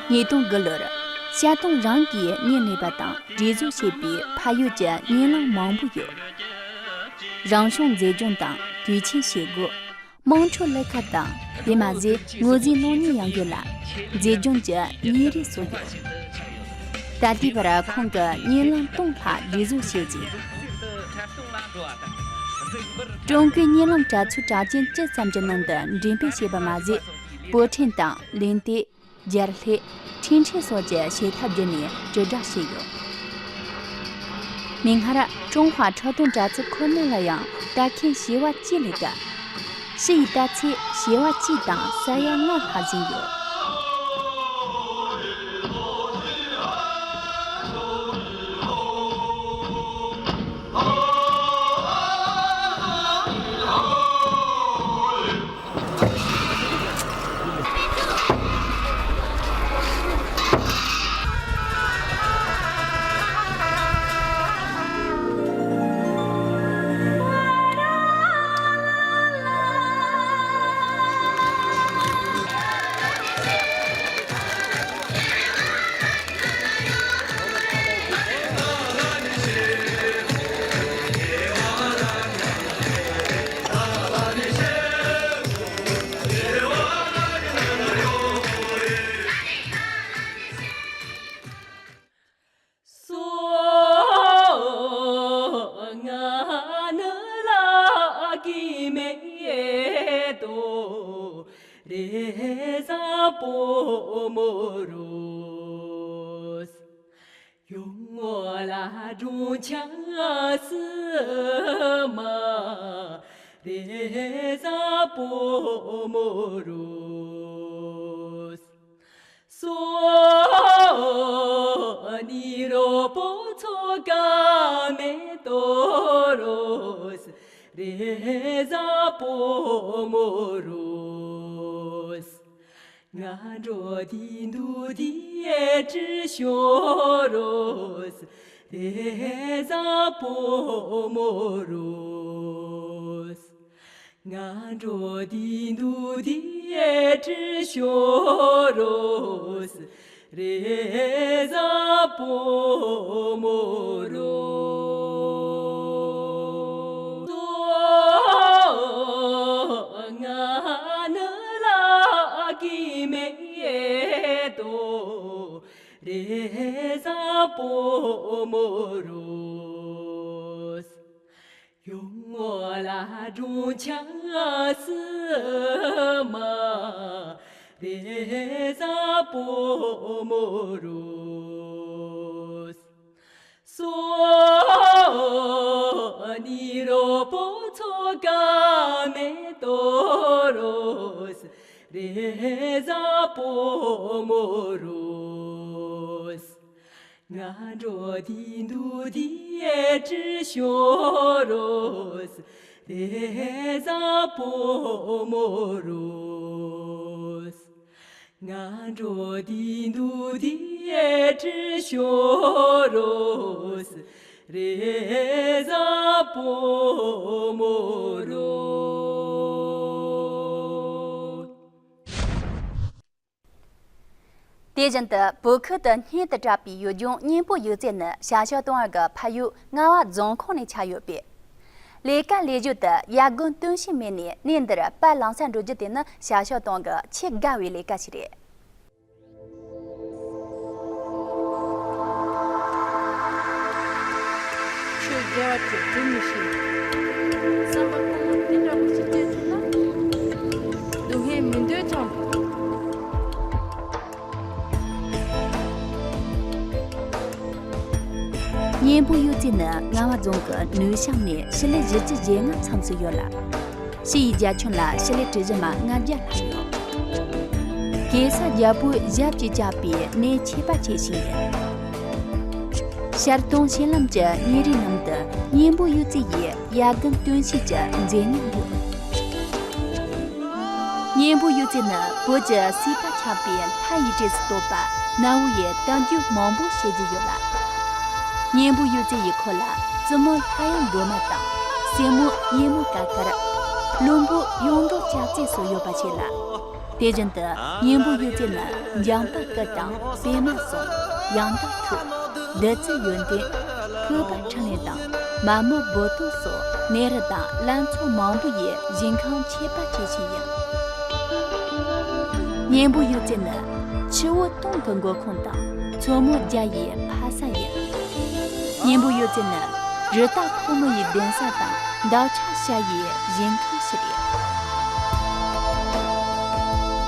ཉིས་སྟོང་དགུ་ལོར་ཤར་སྟོང་རང་གིས་བརྙན་ལེན་པ་དང་འབྲི་གཟུགས་བྱས་པའི་ཕ་ཡུལ་གྱི་བརྙན་ལམ་མང་པོ་ཡོད། རང་བྱུང་མཛེས་ལྗོངས་དང་དུས་ཆེན་བྱེད་སྒོ། དམངས་ཁྲོད་གླུ་གར་དང་དེ་མ་ཟད་དངོས་རྫས་སྣང་བརྙན་ཡང་ཡོད་ལ། མཛེས་ལྗོངས་ཀྱི་བརྙན་རིས་སུ་ཡོད། ད་ལྟའི་བར་ཁོང་གི་བརྙན་ལམ་སྟོང་ལྷག་འབྲི་གཟུགས་བྱས་ཅིང་། ཀྲུང་གོའི་བརྙན་ལམ་དྲ་ཚིགས་གྲགས་ཅན་བཅུ་ཙམ་གྱི་ནང་དུ་འགྲེམས་སྤེལ་བྱས་པ་མ་ཟད། པོ་ཁྲེན་དང་ལིན་ཏེ། རྒྱལ་ལྷེ། འཕྲིན་ཕྲན་སོགས་ཀྱི་བྱེད་ཐབས་བརྒྱུད་ནས་དྲིལ་བསྒྲགས་བྱས་ཡོད། མིག་སྔར་ཀྲུང་ཧྭ་ཁྲག་འཐུང་དྲ་ཚིགས་ཁོ་ན་ལ་ཡང་ལྟ་མཁན་བྱེ་བ་བཅུ་ལས་བརྒལ། ཕྱི་ཡི་ལྟ་ཚད་བྱེ་བ་གཅིག་དང་ས་ཡ་ལྔ་ལྷག་ཟིན་ཡོད། སོ་ང་ནི་ལ་ཀི་མེ་ཏོ་རེ་ཟ་པོ་མོ་རོ། ཡོང་ངོ་ལ་སྒྲུང་ཆ་སི་མ་རེ་ཟ་པོ་མོ་རོ། སོ་ནི་རོ་པོ་ཚོ་ཀ་མེ་ཏོ་རོ་སི་རེ་ཟ་པོ་མོ་རོ། ང་འགྲོ་དི་འདུ་དི་ཨེ་ཀྲི་ཤོ་རོ་སི་རེ་ཟ་པོ་མོ་རོ། ང་འགྲོ་དི་འདུ་དི་ཨེ་ཀྲི་ཤོ་རོ་སི་རེ་ཟ་པོ་མོ་རོ། ང་ནི་ལ་ཀི་མེ་ཏོ་རེ་ཟ་པོ་མོ་རོ། ཡོང་ངོ་ལ་སྒྲུང་ཆ་སི་མ་རེ་ཟ་པོ་མོ་རོ། སོ་ནི་རོ་པོ་ཚོ་ཀ་མེ་ཏོ་རོ་སི་རེ་ཟ་པོ་མོ་རོ་སི། སྔ་དྲོ་དི་འདུ་དི་ཨེ་ཀྲི་ཤོ་རོ་སི་རེ་ཟ་པོ་མོ་རོ་སི། སྔ་དྲོ་དི་འདུ་དི་ཨེ་ཀྲི་ཤོ་རོ་སི་རེ་ཟ་པོ་མོ་རོ། དེ་བཞིན་དུ་བོད་ཁུལ་དུ་སྙན་དུ་གྲགས་པའི་ཡུལ་ལྗོངས་གཉན་པོ་ཡུལ་རྩེ་ནི་ཞ་ཞ་ཏོང་ཨར་གྱི་ཕ་ཡུལ་རྔ་བ་རྫོང་ཁོངས་ནས་ཆགས་ཡོད་པས། ལས་ཀ་ལས་ཞོར་དུ་ཡར་དགུན་སྟོན་ཤིང་མེད་ནས་གནས་འདིར་པར་བླངས་ས་འགྲོ་རྒྱུ་དེ་ནི་ཞ་ཞ་ཏོང་གི་ཆེས་དགའ་བའི་ལས་ཀ་ཞིག་རེད། ཆོས་དགེ་བ་དེ་སྒྲུབ་མི་ཤེས། བསམ་པ་ལྷང་ངེར་འདི་འདྲ་པོ་ཞིག་སྐྱེས་ཐུབ་ན། སྡུག་བསྔལ་མི་འདོད་ཀྱང་། གཉན་པོ་ཡུལ་རྩེ་ནི་རྔ་བ་རྫོང་གི་ནུབ་བྱང་ནས་ཤུལ་ལེ་བཞི་བཅུ་ཞེ་ལྔ་མཚམས་སུ་ཡོད་ལ། ཕྱི་ཡི་རྒྱ་ཁྱོན་ལ་ཤུལ་ལེ་ཁྲི་བཞི་མ་ལྔ་བརྒྱ་ལྷག་ཡོད། གེ་སར་རྒྱལ་པོའི་ཞབས་ཀྱིས་བཅགས་པའི་གནས་ཁྱད་པར་ཆེ་ཞིག་ཡིན། ཤར་གཏོང་ཆེན་ལམ་གྱི་ཉེ་རིགས་རྣམས་དུ་གཉན་པོ་ཡུལ་རྩེ་ཡི་ཡར་དགུན་སྟོན་ཤིང་གི་མཛེས་ཉམས་ཡོད། གཉན་པོ་ཡུལ་རྩེ་ནི་བོད་ཀྱི་སྲིད་པ་ཆགས་པའི་ལྷ་ཡི་གྲས་སུ་གཏོགས་པ་གནའ་བོ་ཡི་དར་རྒྱས་མང་པོ་བཤད་རྒྱུ་ཡོད་ལ། གཉན་པོ་ཡུལ་རྩེ་ཡི་ཁུལ་ལ་བཙུན་མོ་ལྷ་ཡང་སྒྲོལ་མ་དང་སྲས་མོ་གཉན་མོ་ཀ་དཀར། བློན་པོ་གཡུང་དྲུང་ལྕགས་བརྩེགས་སོགས་ཡོད་པ་བཅས་ལ། དེ་བཞིན་དུ་གཉན་པོ་ཡུལ་རྩེ་ནི་འཇམ་དཔལ་སྐུ་དང་པདྨ་གསུམ། ཡང་དག་ཐུགས། བདུད་རྩི་ཡོན་ཏན། སྤོས་པ་འཕྲིན་ལས་དང་མ་མོ་འབུ་ཏོག་སོགས་གནས་རི་དང་ལྷ་མཚོ་མང་པོ་ཡི་ཞིང་ཁམས་ཁྱད་པར་ཆེ་ཞིག་ཡིན། གཉན་པོ་ཡུལ་རྩེ་ནི་ཆུ་བོ་སྟོང་གི་མགོ་ཁུངས་དང་མཚོ་མོ་བརྒྱ་ཡི་ཕ་ས་ཡིན། གཉན་པོ་ཡུལ་རྩེ་ནི་རི་དྭགས་ཕོ་མོ་ཡི་གདན་ས་དང་འདབ་ཆགས་ཤ་ཡི་ཞིང་ཁམས་ཤིག་རེད།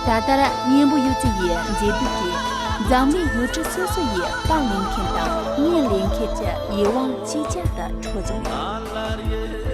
ད་ལྟར་གཉན་པོ་ཡུལ་རྩེ་ཡི་མཛེས་སྡུག་གིས་འཛམ་གླིང་ཡུལ་གྲུ་སོ་སོ་ཡི་པར་ལེན་མཁན་དང་བརྙན་ལེན་མཁན་གྱི་ཡིད་དབང་ཇེ་ཆེར་དུ་འཕྲོ་བཞིན་ཡོད།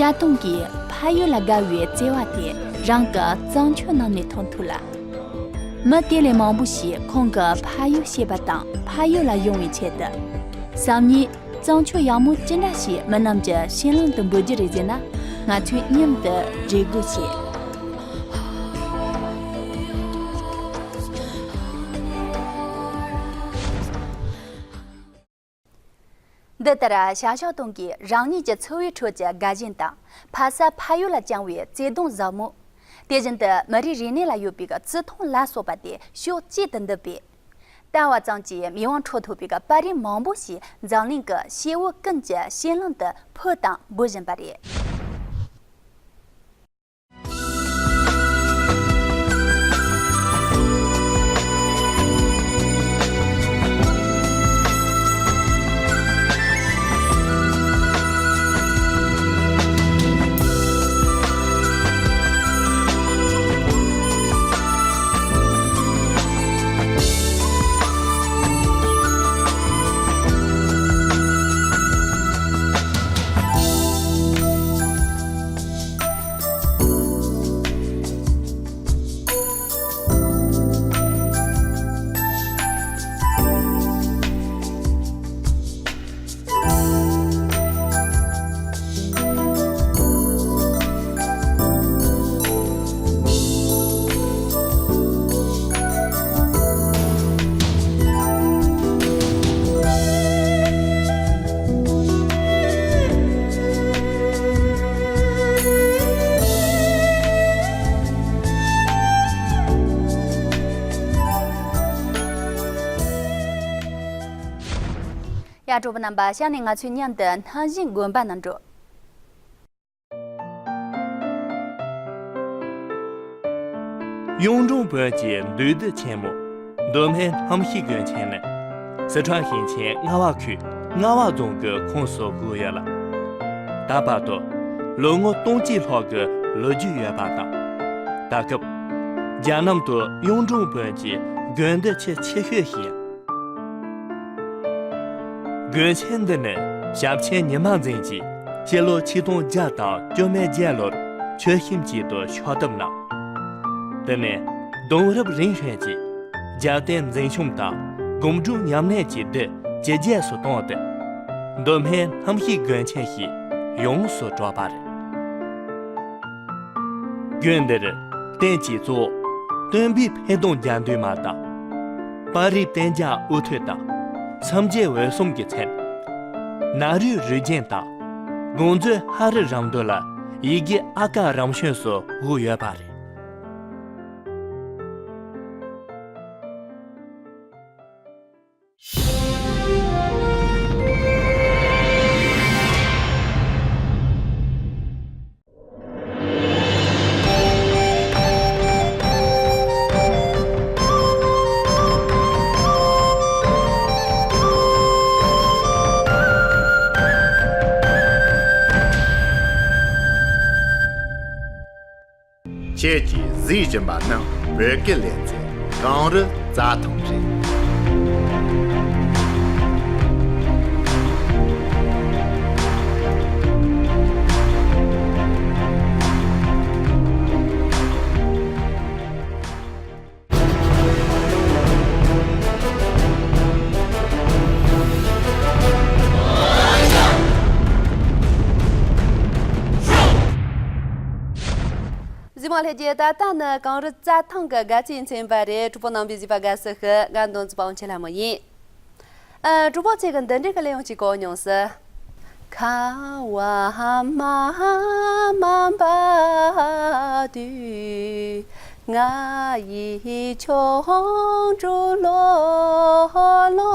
ཤ་སྟོང་གིས་ཕ་ཡུལ་ལ་དགའ་བའི་བརྩེ་བ་དེ་རང་གི་བརྩམས་ཆོས་ནང་ནས་མཐོང་ཐུབ་ལ། མི་དེ་ལས་མང་པོ་ཞིག་ཁོང་གི་ཕ་ཡུལ་ཤེས་པ་དང་ཕ་ཡུལ་ལ་ཡོང་བའི་ཆེད་དུ། སང་ཉིན་བརྩམས་ཆོས་ཡག་མོ་ཅི་འདྲ་ཞིག་མི་རྣམས་ཀྱི་སྤྱན་ལམ་དུ་འབུལ་རྒྱུ་རེད་ཟེར་ན། ང་ཚོས་མཉམ་དུ་རེ་སྒུག་བྱེད། འདི་ལྟར་ཞ་ཞ་ཏུང་གིས་རང་ཉིད་ཀྱི་འཚོ་བའི་ཁྲོད་ཀྱི་དགའ་ཞེན་དང་ཕ་ས་ཕ་ཡུལ་ལ་བཅངས་པའི་བརྩེ་དུང་ཟབ་མོ། དེ་བཞིན་དུ་མི་རིགས་རིག་གནས་ལ་ཡོད་པའི་བརྩི་མཐོང་ལ་སོགས་པ་དེ་ཕྱོགས་གཅིག་ཏུ་འདུས་པས། ལྟ་བ་ཙམ་གྱིས་མིག་དབང་འཕྲོག་ཐུབ་པའི་པར་རིས་མང་པོ་ཞིག་འཛམ་གླིང་གི་སྐྱེ་བོ་ཀུན་གྱི་སྤྱན་ལམ་དུ་ཕུལ་དང་འབུལ་བཞིན་པ་རེད། ཡ། གྲོགས་པོ་རྣམ་པ། ཞག་ནས་ང་ཚོས་མཉམ་དུ་སྣང་ཞིང་དགོན་པ་ནང་འགྲོ། གཡུང་དྲུང་བོན་གྱི་འདུས་སྡེ་ཆེན་མོ་མདོ་སྨད་རྣམ་ཤེས་དགོན་ཆེན་ནི་སི་ཁྲོན་ཞིང་ཆེན་རྔ་བ་ཁུལ་རྔ་བ་རྫོང་གི་ཁོངས་སུ་བགོས་ཡོད་ལ། ད་བར་དུ་ལོ་ངོ་སྟོང་གཅིག་ལྷག་གི་ལོ་རྒྱུས་ཡོད་པ་དང་། ད་སྐབས་རྒྱལ་ནང་དུ་གཡུང་དྲུང་བོན་གྱི་དགོན་སྡེ་ཆེས་ཆེ་ཤོས་ཤིག་ཡིན། དགོན་ཆེན་འདི་ནི་ཞབས་ཆེན་ཉི་མ་འཛིན་གྱིས་སྤྱི་ལོ་ཆིག་སྟོང་བརྒྱ་དང་བཅོ་ལྔ་ལོར་ཆོས་ཁྱིམ་ཅིག་ཏུ་ཕྱག་བཏབ་གནང་། དེ་ནས་གདུང་རབས་རིམ་བྱོན་གྱིས་རྒྱལ་བསྟན་འཛིན་སྐྱོང་དང་སྒོམ་སྒྲུབ་ཉམས་ལེན་གྱི་སྡེ་ཇེ་རྒྱས་སུ་བཏང་སྟེ། མདོ་སྨད་རྣམ་ཤེས་དགོན་ཆེན་ཞེས་ཡོངས་སུ་གྲགས་པ་རེད། དགོན་འདིར་རྟེན་གྱི་གཙོ་བོ་སྟོན་པའི་འཕེལ་གདུང་རྒྱས་འདུན་མ་དང་། དཔའ་རིས་གཏན་འཇགས་དབུ་ཐོད་དང་། སངས་རྒྱས་འོད་སྲུང་གི་མཚན། ནཱ་རོའི་རིགས་རྒྱན་དང་། དགོངས་མཛོད་ཧ་རི་རམ་འདོད་ལ་ཡི་གེ་ཨ་ཀ་རམ་བྱོན་སོགས་བཞུགས་ཡོད་པ་རེད། ཁྱེད་ཀྱིས་གཟིགས་བཞིན་པ་ནི་བོད་སྐད་ལེ་ཚན་གངས་རི་རྩྭ་ཐང་རེད། གཟིགས་མོ་ལྷན་རྒྱས། ད་ལྟ་ནི་གངས་རི་རྩྭ་ཐང་གི་དགའ་སྐྱིད་མཚན་པ་རེད། གྲོགས་པོ་རྣམ་པས་གཟིགས་པ་དགའ་བསུ་ཞུ། ང་མདུན་རྩེ་པ་དབང་ཆེན་ལྷ་མོ་ཡིན། ཨ། གྲོགས་པོ་ཚོས་གི་འདི་འདྲའི་གི་གླུ་དབྱངས་ཅིག་གོ་མྱོང་སི། ཁ་བ་མ་མ་འབབ་དུས། ང་ཡི་ཆོ་འཕྲུལ་ལོ་ལོ།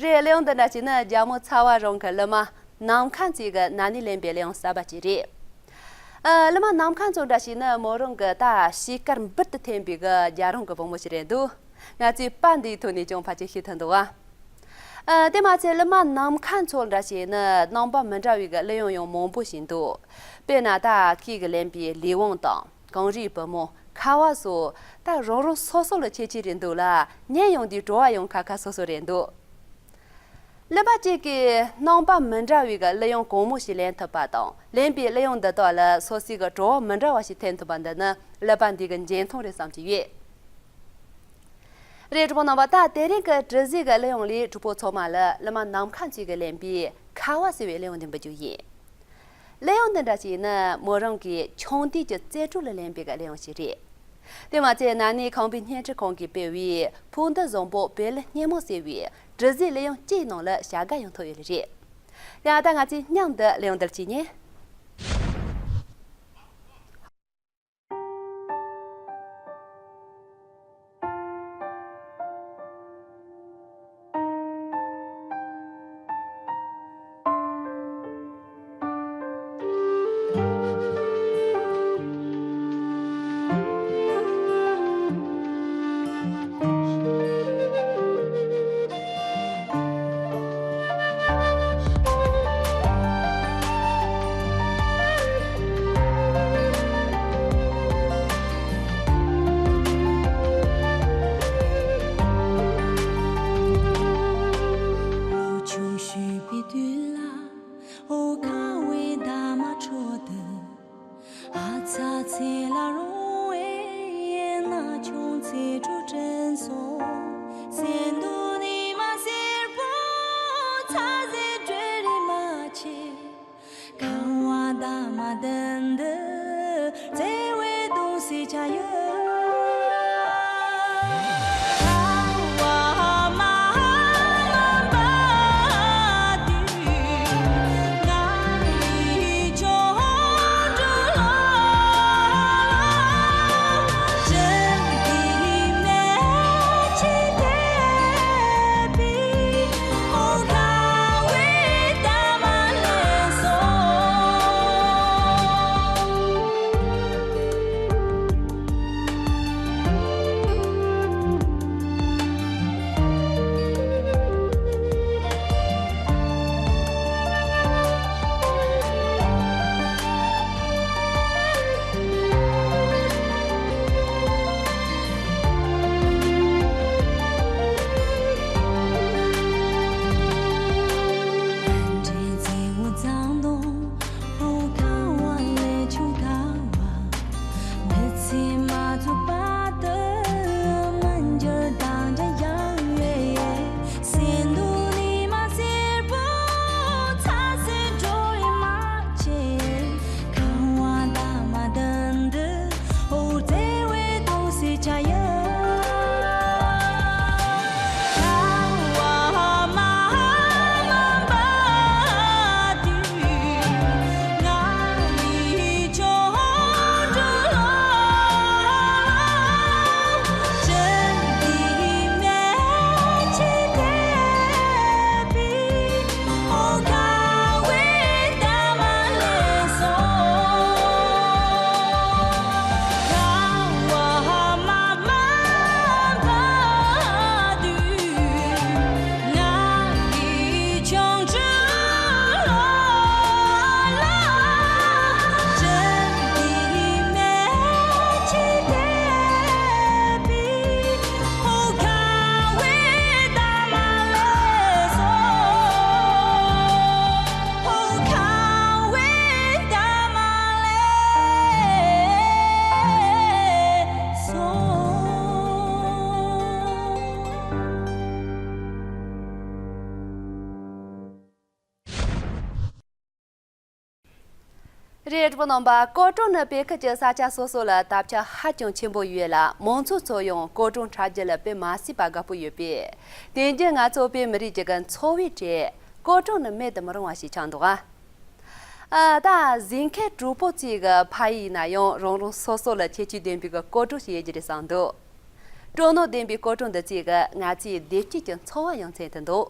རེད། གླུ་དབྱངས་འདི་འདྲ་ཞིག་ནི་རྒྱལ་མོ་ཚ་བ་རང་གི་གླུ་མ་ནམ་མཁའ་མཚོ་གི་ནང་ནས་ལེན་པའི་གླུ་དབྱངས་གསར་པ་ཅིག་རེད། ཨ། གླུ་མ་ནམ་མཁའ་མཚོ་འདྲ་ཞིག་ནི་མོ་རང་གི་ད་ཕྱི་དཀར་འབུར་དུ་ཐོན་པའི་གི་རྒྱལ་རོང་གི་བུ་མོ་ཞིག་རེད་འདུག་ང་ཚོས་པར་འདིའི་ཐོག་ནས་ཀྱང་ཕལ་ཆེར་ཤེས་ཐུབ་འདུག་ཨ། ཨ། དེ་མ་ཚད་གླུ་མ་ནམ་མཁའ་མཚོ་འདྲ་ཞིག་ནི་རྣམ་པ་མི་འདྲ་བའི་གི་གླུ་དབྱངས་ཡང་མང་པོ་ཞིག་འདུག་དཔེར་ན་ད་ཁྱེད་ཀྱིས་ལེན་པའི་ལས་དབང་དང་གངས་རིའི་བུ་མོ། ཁ་བ་སོགས་ད་རང་རང་སོ་སོ་ལ་ཁྱད་ཆོས་རེ་འདུག་ལ། ཉན་ཡོང་དུས་བྲོ་བ་ཡང་ཁ་ཁ་སོ་སོ་རེད་འདུག་གླུ་མ་གཅིག་གིས་རྣམ་པ་མི་འདྲ་བའི་གི་གླུ་དབྱངས་གང་མང་ཞིག་ལེན་ཐུབ་པ་དང་། ལེན་པའི་གླུ་དབྱངས་འདི་དག་ལ་སོ་སོའི་གི་བྲོ་བ་མི་འདྲ་བ་ཞིག་འཐེན་ཐུབ་པ་འདི་ནི་གླུ་པ་འདི་གི་འཇོན་ཐང་རེད་བསམ་གྱི་ཡོད། རེད། གྲོགས་པོ་རྣམ་པ། ད་དེ་རིང་གི་དྲི་ཟའི་གི་གླུ་དབྱངས་ལས་གྲོགས་པོ་ཚང་མ་ལ་གླུ་མ་ནམ་མཁའ་མཚོ་གིས་ལེན་པའི་ཁ་བ་ཟེར་བའི་གླུ་དབྱངས་འདི་འབུལ་རྒྱུ་ཡིན། གླུ་དབྱངས་འདི་འདྲ་ཞིག་ནི་མོ་རང་གིས་ཆུང་དུས་ཀྱི་རྩེད་འགྲོ་ལ་ལེན་པའི་གླུ་དབྱངས་ཤིག་རེད། དེ་མ་ཚད་ན་ནིང་ཁམས་པའི་བརྙན་འཕྲིན་ཁང་གིས་སྤེལ་བའི་ཕུགས་འདུན་བཟང་པོ་བོད་ལ་སྙན་མོ་ཟེར་བའི་དྲི་ཟའི་གླུ་དབྱངས་གཅིག་ནང་ལ་བྱ་དགའ་ཡང་ཐོབ་ཡོད་ལེ་རེད། ཡ། ད་ང་ཚོས་མཉམ་དུ་གླུ་དབྱངས་འདིར་གཅིག་ཉན། ལོ་ཆུང་བཞུད་པའི་དུས་ལ། འོ། ཁ་བའི་འདབ་མ་འཕྲོ་འདུ། ཨ་ཚ་ཚེ་ལ་རུང་བའི་ན་ཆུང་ཚེ་སྒྲུབ་དྲན་གསོ། སེམས་སྡུག་ནི་མ་སེར་པོ་ཚ་ཟེར་སྒྲོལ་རེ་མ་ཆེ། ཁ་བ་འདབ་མ་ལྡིང་འདི་བརྩེ་བའི་གདུང་སེམས་ཆ་ཡོད། རེད། རྣམ་པ། སྐོར་གྲོང་ནི་བོད་ཁུལ་གྱི་ས་ཆ་སོ་སོ་ལ་དར་ཁྱབ་ཧ་ཅང་ཆེན་པོ་ཡོད་ལ། མང་ཚོགས་ཚོ་ཡང་སྐོར་གྲོང་འཁྲབ་རྒྱུ་ལ་དཔེ་མ་སྲིད་པ་དགའ་པོ་ཡོད་པས། དེང་རྒྱུན་ང་ཚོ་བོད་མི་རིགས་ཀྱི་འཚོ་བའི་གྲས་སྐོར་གྲོང་ནི་མེད་དུ་མི་རུང་བ་ཞིག་ཆགས་འདུག་ཨ། ཨ། ད་གཟིགས་མཁན་གྲོགས་པོ་ཚོས་ཕ་ཡུལ་ན་ཡང་རང་རང་སོ་སོ་ལ་ཁྱད་ཆོས་ལྡན་པའི་སྐོར་གྲོང་ཞིག་ཡོད་རྒྱུ་རེད་བསམ་འདུག་སྤྲོ་སྣང་ལྡན་པའི་སྐོར་གྲོང་འདི་ཚོས་ང་ཚོའི་བདེ་སྐྱིད་ཀྱི་འཚོ་བ་ཡང་མཚོན་དུ་འདུག་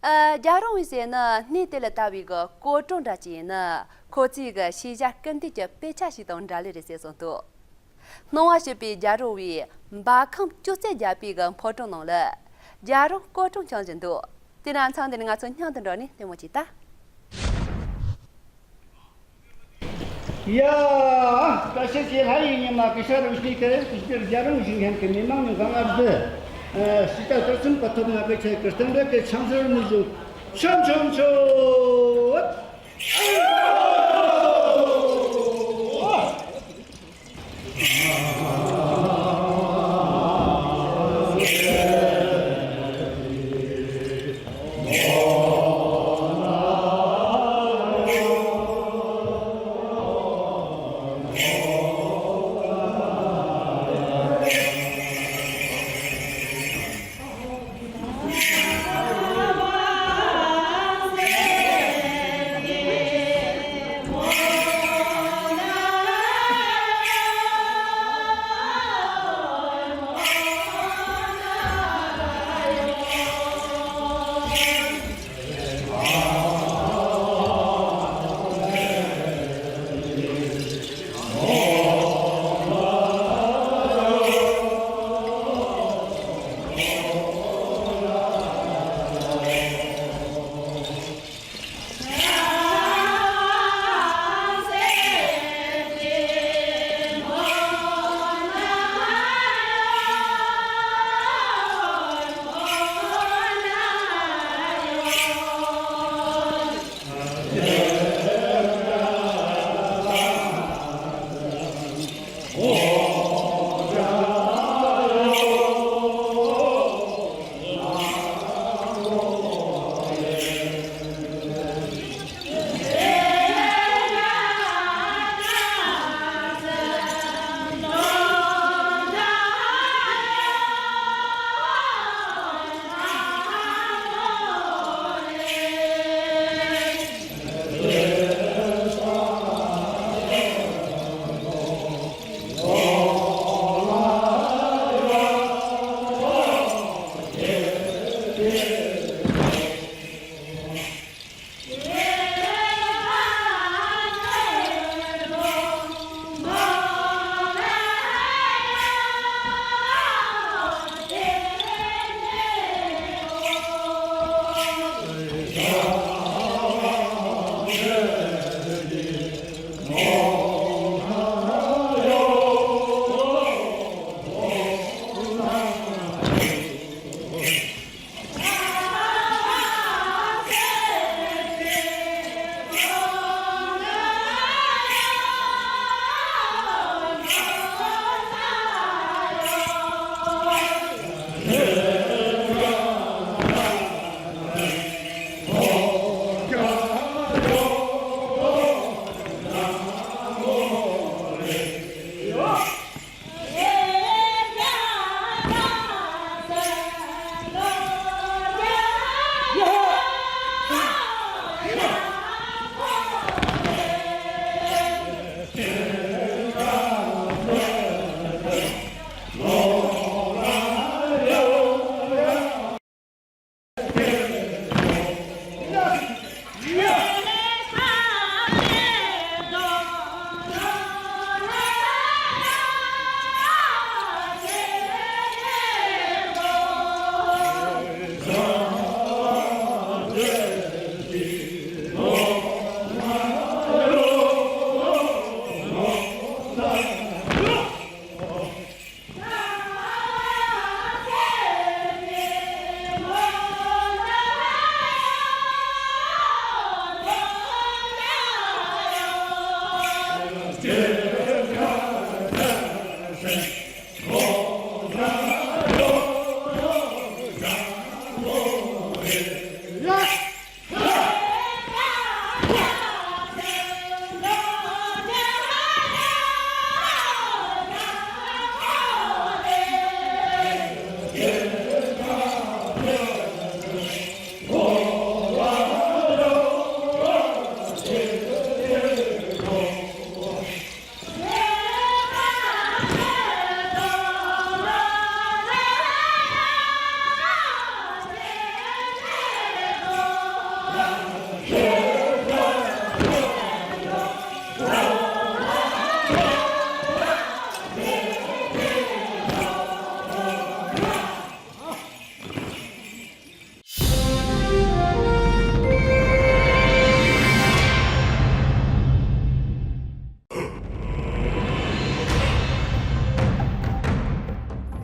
ཨ། རྒྱལ་རོང་བའི་ཟེར་ནི་སྣེ་དེ་ལ་ལྟ་བུའི་གི་སྐོར་གྲོང་འདྲ་ཅིག་ཡིན་ན། ཁོ་ཚོའི་གི་ཤེས་བྱ་སྐུལ་འདེད་ཀྱི་དཔེ་ཆ་ཞིག་དང་འདྲ་ལེ་རེད་ཟེར་གསུངས་འདུག་སྣང་བ་སྐྱིད་པའི་རྒྱལ་རོང་བའི་འབའ་ཁམས་སྐྱོ་རྩེ་རྒྱལ་པོའི་གི་ཕོ་བྲང་ནང་ལ་རྒྱལ་རོང་སྐོར་གྲོང་འཆང་བཞིན་འདུག་དེ་ན་མཚམས་འདི་ནས་ང་ཚོ་མཉམ་དུ་འགྲོ་ནས་ལྟད་མོ་ཅིག་ལྟ། ཡ། བཀྲ་ཤིས་བདེ་ལེགས། ལྷ་ཡི་ཉི་མ་སྐུ་ཞབས་རིན་པོ་ཆེ་ཁྱེད་རྒྱལ་རོང་བཞུགས་མཁན་གྱི་མི་མང་ཉུང་གང་ཨ་ཟི། ཕྱི་ལྟར་ལྟར་ཚུན་བར་ཐོབ་ན་སྐུ་ཆེ་གི་སྟོན་པའི་གི་ཆང་སར་མི་བཟོ། ཆོམ་ཆོམ་ཆོ།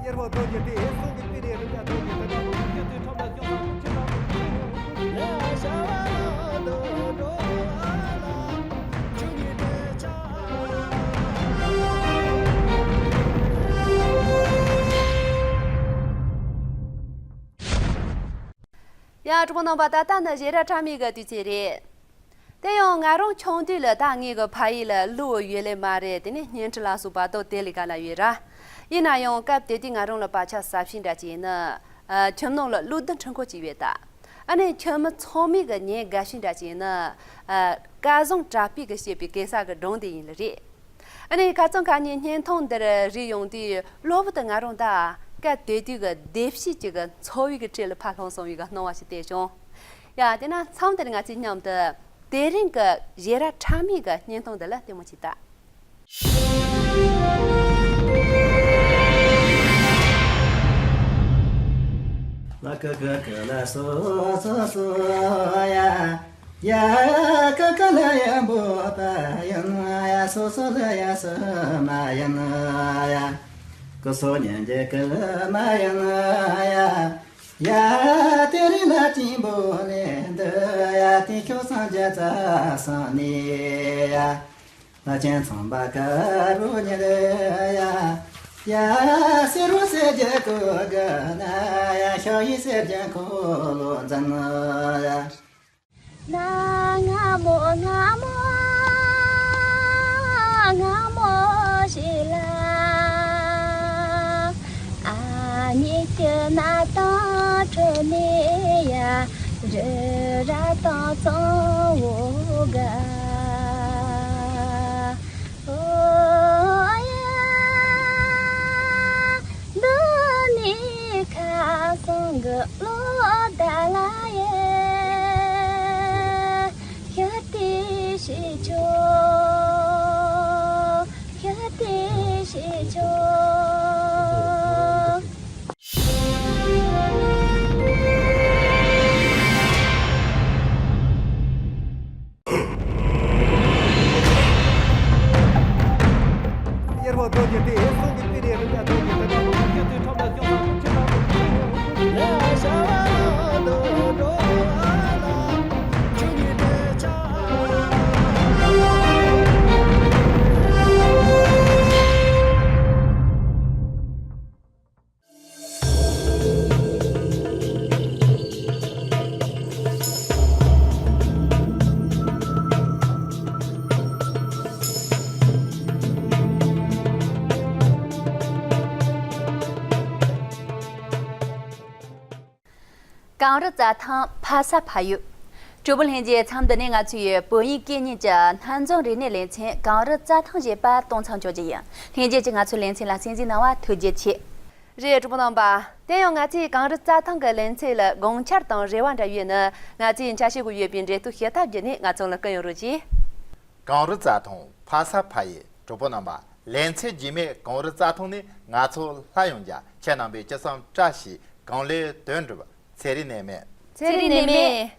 ཡ། གྲོགས་པོ་རྣམ་པ། ད་ལྟ་ནི་ཞལ་རས་ཁྲ་མིག་གི་དུས་ཚོད་རེད། དེ་ཡང་ང་རང་ཆུང་དུས་ལ་ད་ངེད་ཀྱི་ཕ་ཡུལ་ལ་གློག་ཡོད་ལེ་མ་རེད། དེ་ནས་བརྙན་འཕྲིན་ལ་སོགས་པ་དོ་དེ་ལས་ཀ་ལ་ཡོད་ར། ཡིན་ན་ཡང་སྐབས་དེ་དུས་ང་རང་ལ་བག་ཆགས་ཟབ་ཤིང་འདྲ་ཅིག་ཡིན་ན། ཨ། ཁྱིམ་ནང་ལ་གློག་རྡུལ་འཕྲུལ་འཁོར་གཅིག་ཡོད་ད། ཨ་ནི་ཁྱིམ་མི་ཚང་མའི་གི་ཉིན་དགའ་ཤོས་འདྲ་ཅིག་ཡིན་ན། ཨ། སྐལ་བཟང་གྲགས་པས་གི་བཤད་པའི་གེ་སར་གི་སྒྲུང་དེ་ཡིན་ལེ་རེད། ཨ་ནི་ཁ་སང་ཁ་ཉིན་བརྙན་ཐུང་འདིར་རིག་ཡོང་དུས་གློ་བུར་དུ་ང་རང་ད་སྐབས་དེ་དུས་ཀྱི་བདེ་སྐྱིད་ཅིག་གི་འཚོ་བའི་གི་ཁྲོད་ལ་ཕར་ལྷུང་སོང་བའི་གི་སྣང་བ་ཞིག་སྟེར་བྱུང་། ཡ། དེ་ན་མཚམས་འདིར་ང་ཚོས་མཉམ་དུ་དེ་རིང་གི་ཞལ་རས་ཁྲ་མིག་གི་བརྙན་ཐུང་འདི་ལ་ལྟད་མོ་བྱེད་ད། ལ་ཀ་ཀ་ཀ་ལ་སོ་སོ་སོ་ཡ། ཡ། ཀ་ཀ་ལ་ཡ་འབོད་པ་ཡིན་ཡ། སོ་སོ་ལ་ཡ་སུ་མ་ཡིན་ཡ། ཀུ་སོ་ཉན་གྱི་ཀུ་མ་ཡིན་ཡ། ཡ། དེ་རིང་ལ་གཅིག་འབོད་ལེ་འདི་ཡ། དེ་ཁྱོད་སངས་རྒྱས་རྩ་གསུམ་ནས་ཡ། ལྷ་ཆེན་ཚངས་པ་དཀར་པོ་ཉིད་ཡ། ཡ། སེར་པོ་གསེར་གྱི་གོས་གྱོན་ན་ཡ། ཞྭ་ཡི་གསེར་གྱི་འཁོར་ལོ་འཛིན་ཡ། ན་སྔ་མོ་སྔ་མོ་སྔ་མོ་ཞིག་ལ། ཨ་མྱེས་ཀྱི་མནའ་དང་ཁྲོད་ནས་ཡ། རི་རབ་དྭངས་གཙང་བོ་ག། ཨོ་ཡ། འདི་ནི་ཁ་སང་གི་གློག་ད་ལ་ཡ། ཤ་སྟག་ཞིག་བྱུང་། ཤ་སྟག་ཞིག་བྱུང་། གངས་རི་རྩྭ་ཐང་ཕ་ས་ཕ་ཡུལ། གྲོགས་པོ་ལྷན་རྒྱས། མཚམས་འདི་ནས་ང་ཚོའི་བོད་ཡིག་སྐད་གཉིས་ཀྱི་སྣ་འཛོམས་རིག་གནས་ལེ་ཚན་གངས་རི་རྩྭ་ཐང་ཞེས་པ་གཏོང་མཚམས་འཇོག་རྒྱུ་ཡིན། ལྷན་རྒྱས་ཀྱིས་ང་ཚོའི་ལེ་ཚན་ལ་གསན་གཟིགས་གནང་བ་ཐུགས་རྗེ་ཆེ། རེད། གྲོགས་པོ་རྣམ་པ། དེ་ཡང་ང་ཚོས་གངས་རི་རྩྭ་ཐང་གི་ལེ་ཚན་ལ་དགོངས་འཆར་དང་རེ་བ་འདྲ་ཡོད་ན། ང་ཚོས་འཆར་གཞི་བཀོད་ཡོད་པའི་འབྲེལ་གཏུག་བྱེད་ཐབས་བརྒྱུད་ནས་ང་ཚོ་ལ་བསྐུར་ཡོང་རོགས་གྱིས། གངས་རི་རྩྭ་ཐང་ཕ་ས་ཕ་ཡུལ། གྲོགས་པོ་རྣམ་པ། ལེ་ཚན་རྗེས་མའི་གངས་རི་རྩྭ་ཐང་ནས་ང་ཚོ་སླར་ཡོང་རྒྱུ། ཁྱེད་རྣམ་པའི་ཅི་བསམ་བཀྲ་ཤིས་གངས་ལས་དོན་གྲུབ། ཚེ་རིང་ནས་མེད། ཚེ་རིང་ནས་མེད།